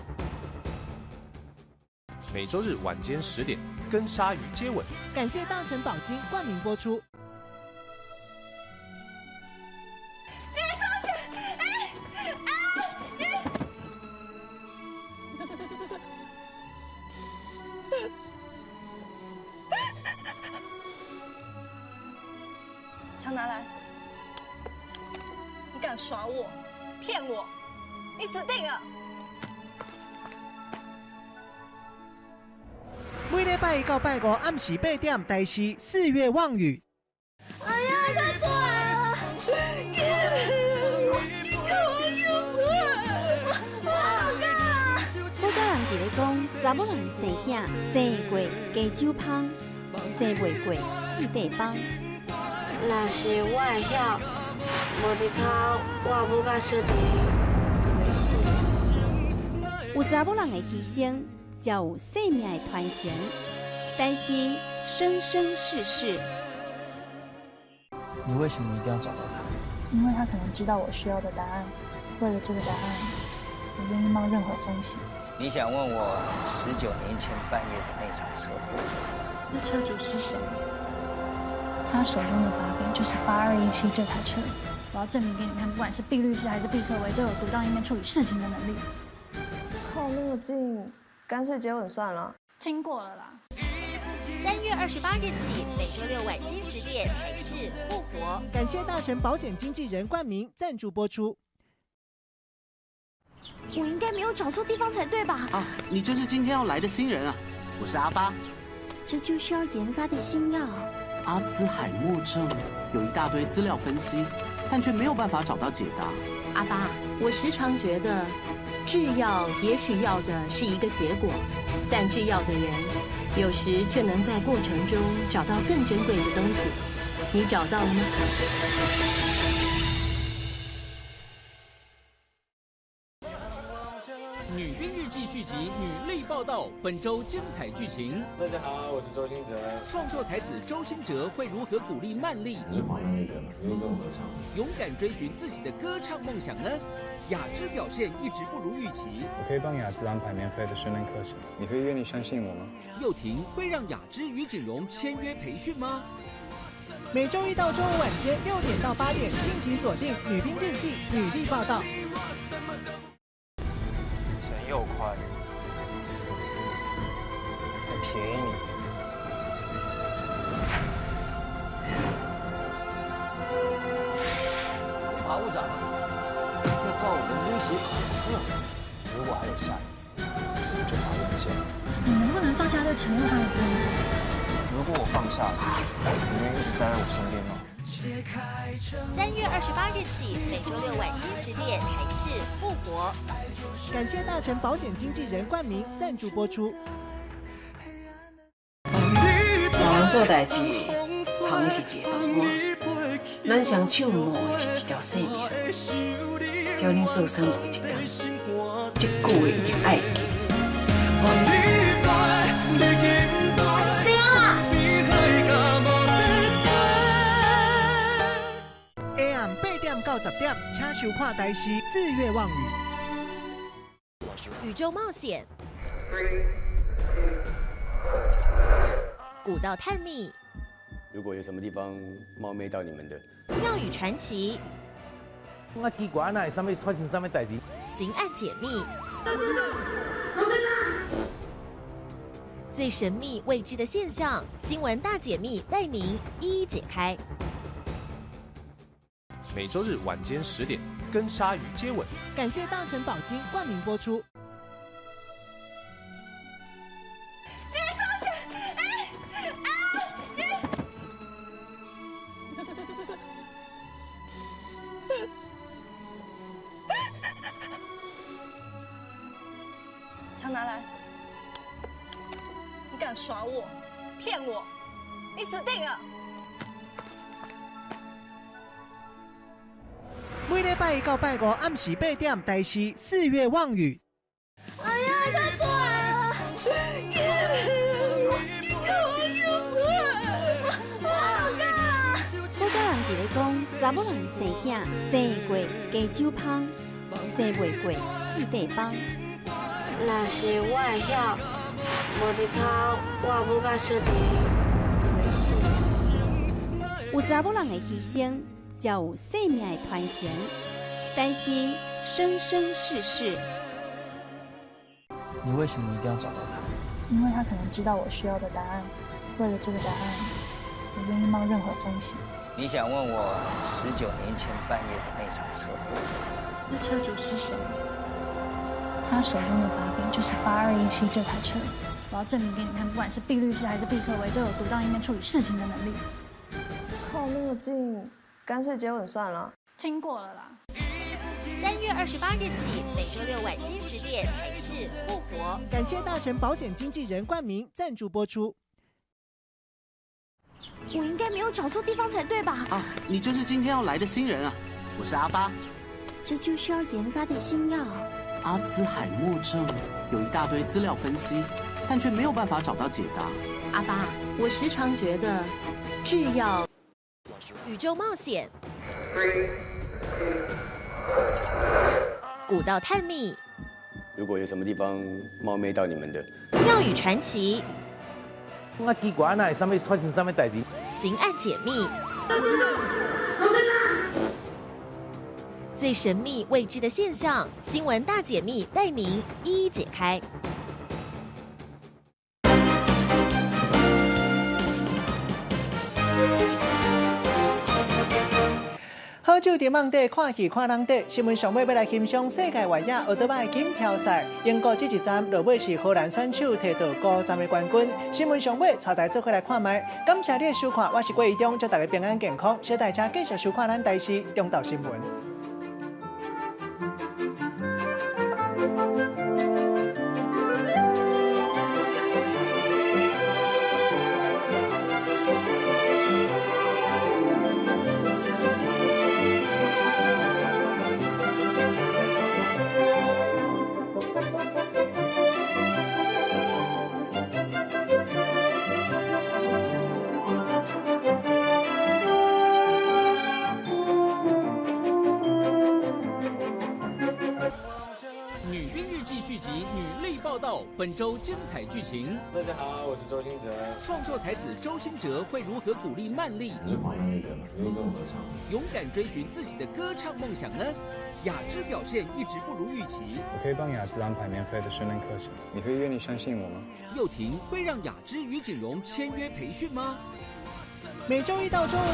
每周日晚間10點，跟鯊魚接吻。感謝大成寶金冠名播出。你出去！哎啊！槍拿來！你敢耍我，騙我，你死定了！每禮拜一到拜五暗時8點，台視四月望雨。哎呀，他出來了！你給我出來！我好幹！古早人佇咧講，查某人生囝生過加酒芳，生袂過四塊枋。若是我會曉，無佇跤，我阿母佮小姐就袂死。有查某人的犧牲，才有生命的傳承。但是生生世世，你為什麼一定要找到他？因為他可能知道我需要的答案。為了這個答案，我願意冒任何風險。你想問我19年前半夜的那場車禍？那車主是誰？他手中的把柄就是8217這台車。我要證明給你看，不管是畢律師還是畢克威，都有獨當一面處理事情的能力。靠那麼近，乾脆接吻算了。親過了啦。3月28日起，每周六晚間10點，台視復活。感謝大成保險經紀人冠名贊助播出。我應該沒有找錯地方才對吧？啊，你就是今天要來的新人啊！我是阿巴。這就是要研發的新藥。阿茲海默症有一大堆資料分析，但卻沒有辦法找到解答。阿發，我時常覺得，制藥也許要的是一個結果，但制藥的人有時卻能在過程中找到更珍貴的東西。你找到了嗎？女兵日記續集《女力報道》本周精彩劇情。大家好，我是周興哲。創作才子周興哲會如何鼓勵曼麗？你是黃麗的，願意跟我合唱？勇敢追尋自己的歌唱夢想呢？雅芝表現一直不如預期。我可以幫雅芝安排免費的訓練課程，你會願意相信我嗎？又婷會讓雅芝與錦榮簽約培訓嗎？每周一到周五晚間6點到8點，敬請鎖定《女兵日記》女力報道。陳又寬死，還便宜你。法務長要告我們威脅恐嚇，如果還有下一次，我就把文件。你能不能放下對陳又寬的偏見？如果我放下，你願意一直待在我身邊嗎？ 3月28日起，每周六晚間10點，台視復活。感謝大成保險經紀人冠名贊助播出。別人做代誌，捧的是一個飯碗；咱雙手冒的是一條性命。只要恁做三步一工，這句話一定愛記。AM 8點到10點，請收看台視4月望雨。宇宙冒險，古道探秘。如果有什麼地方冒昧到你們的，廟宇傳奇。我奇怪，哪會啥物發生啥物代誌？刑案解密。最神秘未知的現象，新聞大解密帶您一一解開。每周日晚間10點，跟鯊魚接吻。感謝大成寶金冠名播出。你做啥？哎啊！你槍拿來！你敢耍我，騙我，你死定了！每禮拜一到拜五暗時8點，台視4月望雨。哎呀，他出來了！你給我救出來！我好嚇！古早人佇咧講，查某人生囝生過加酒芳，生袂過四塊放。若是我會曉，無佇跤，我阿母佮小弟就袂死。有查某人的犧牲，才有生命的傳承。但是生生世世，你為什麼一定要找到他？因為他可能知道我需要的答案。為了這個答案，我願意冒任何風險。你想問我19年前半夜的那場車禍？那車主是誰？他手中的把柄就是8217這台車。我要證明給你看，不管是畢律師還是畢克維，都有獨當一面處理事情的能力。靠那麼近，乾脆接吻算了。親過了啦。 3月28日起，每周六晚間10點，台視復活。感謝大成保險經紀人冠名贊助播出。我應該沒有找錯地方才對吧？啊，你就是今天要來的新人啊！我是阿發。這就是要研發的新藥。阿茲海默症有一大堆資料分析，但卻沒有辦法找到解答。阿發，我時常覺得，制藥、宇宙冒險、古道探秘。如果有什麼地方冒昧到你們的，廟宇傳奇。我奇怪，哪會啥物發生啥物代誌？刑案解密。最神秘未知的現象，新聞大解密帶您一一解開。好酒手伫网底看戏看人底，新闻上尾欲来欣赏世界越野欧多摆锦标赛。英国这一站落尾是荷兰选手提到高站的冠军。新闻上尾，带大家做伙来看觅。感谢你的收看，我是郭义中，祝大家平安健康。小大家继续收看咱台视中昼新闻。本周精彩剧情。大家好，我是周兴哲。创作才子周兴哲会如何鼓励曼丽？你是广东的歌吗？愿意跟我合唱？勇敢追寻自己的歌唱梦想呢？雅芝表现一直不如预期。我可以帮雅芝安排免费的训练课程，你会愿意相信我吗？又婷会让雅芝与景荣签约培训吗？每周一到周五晚。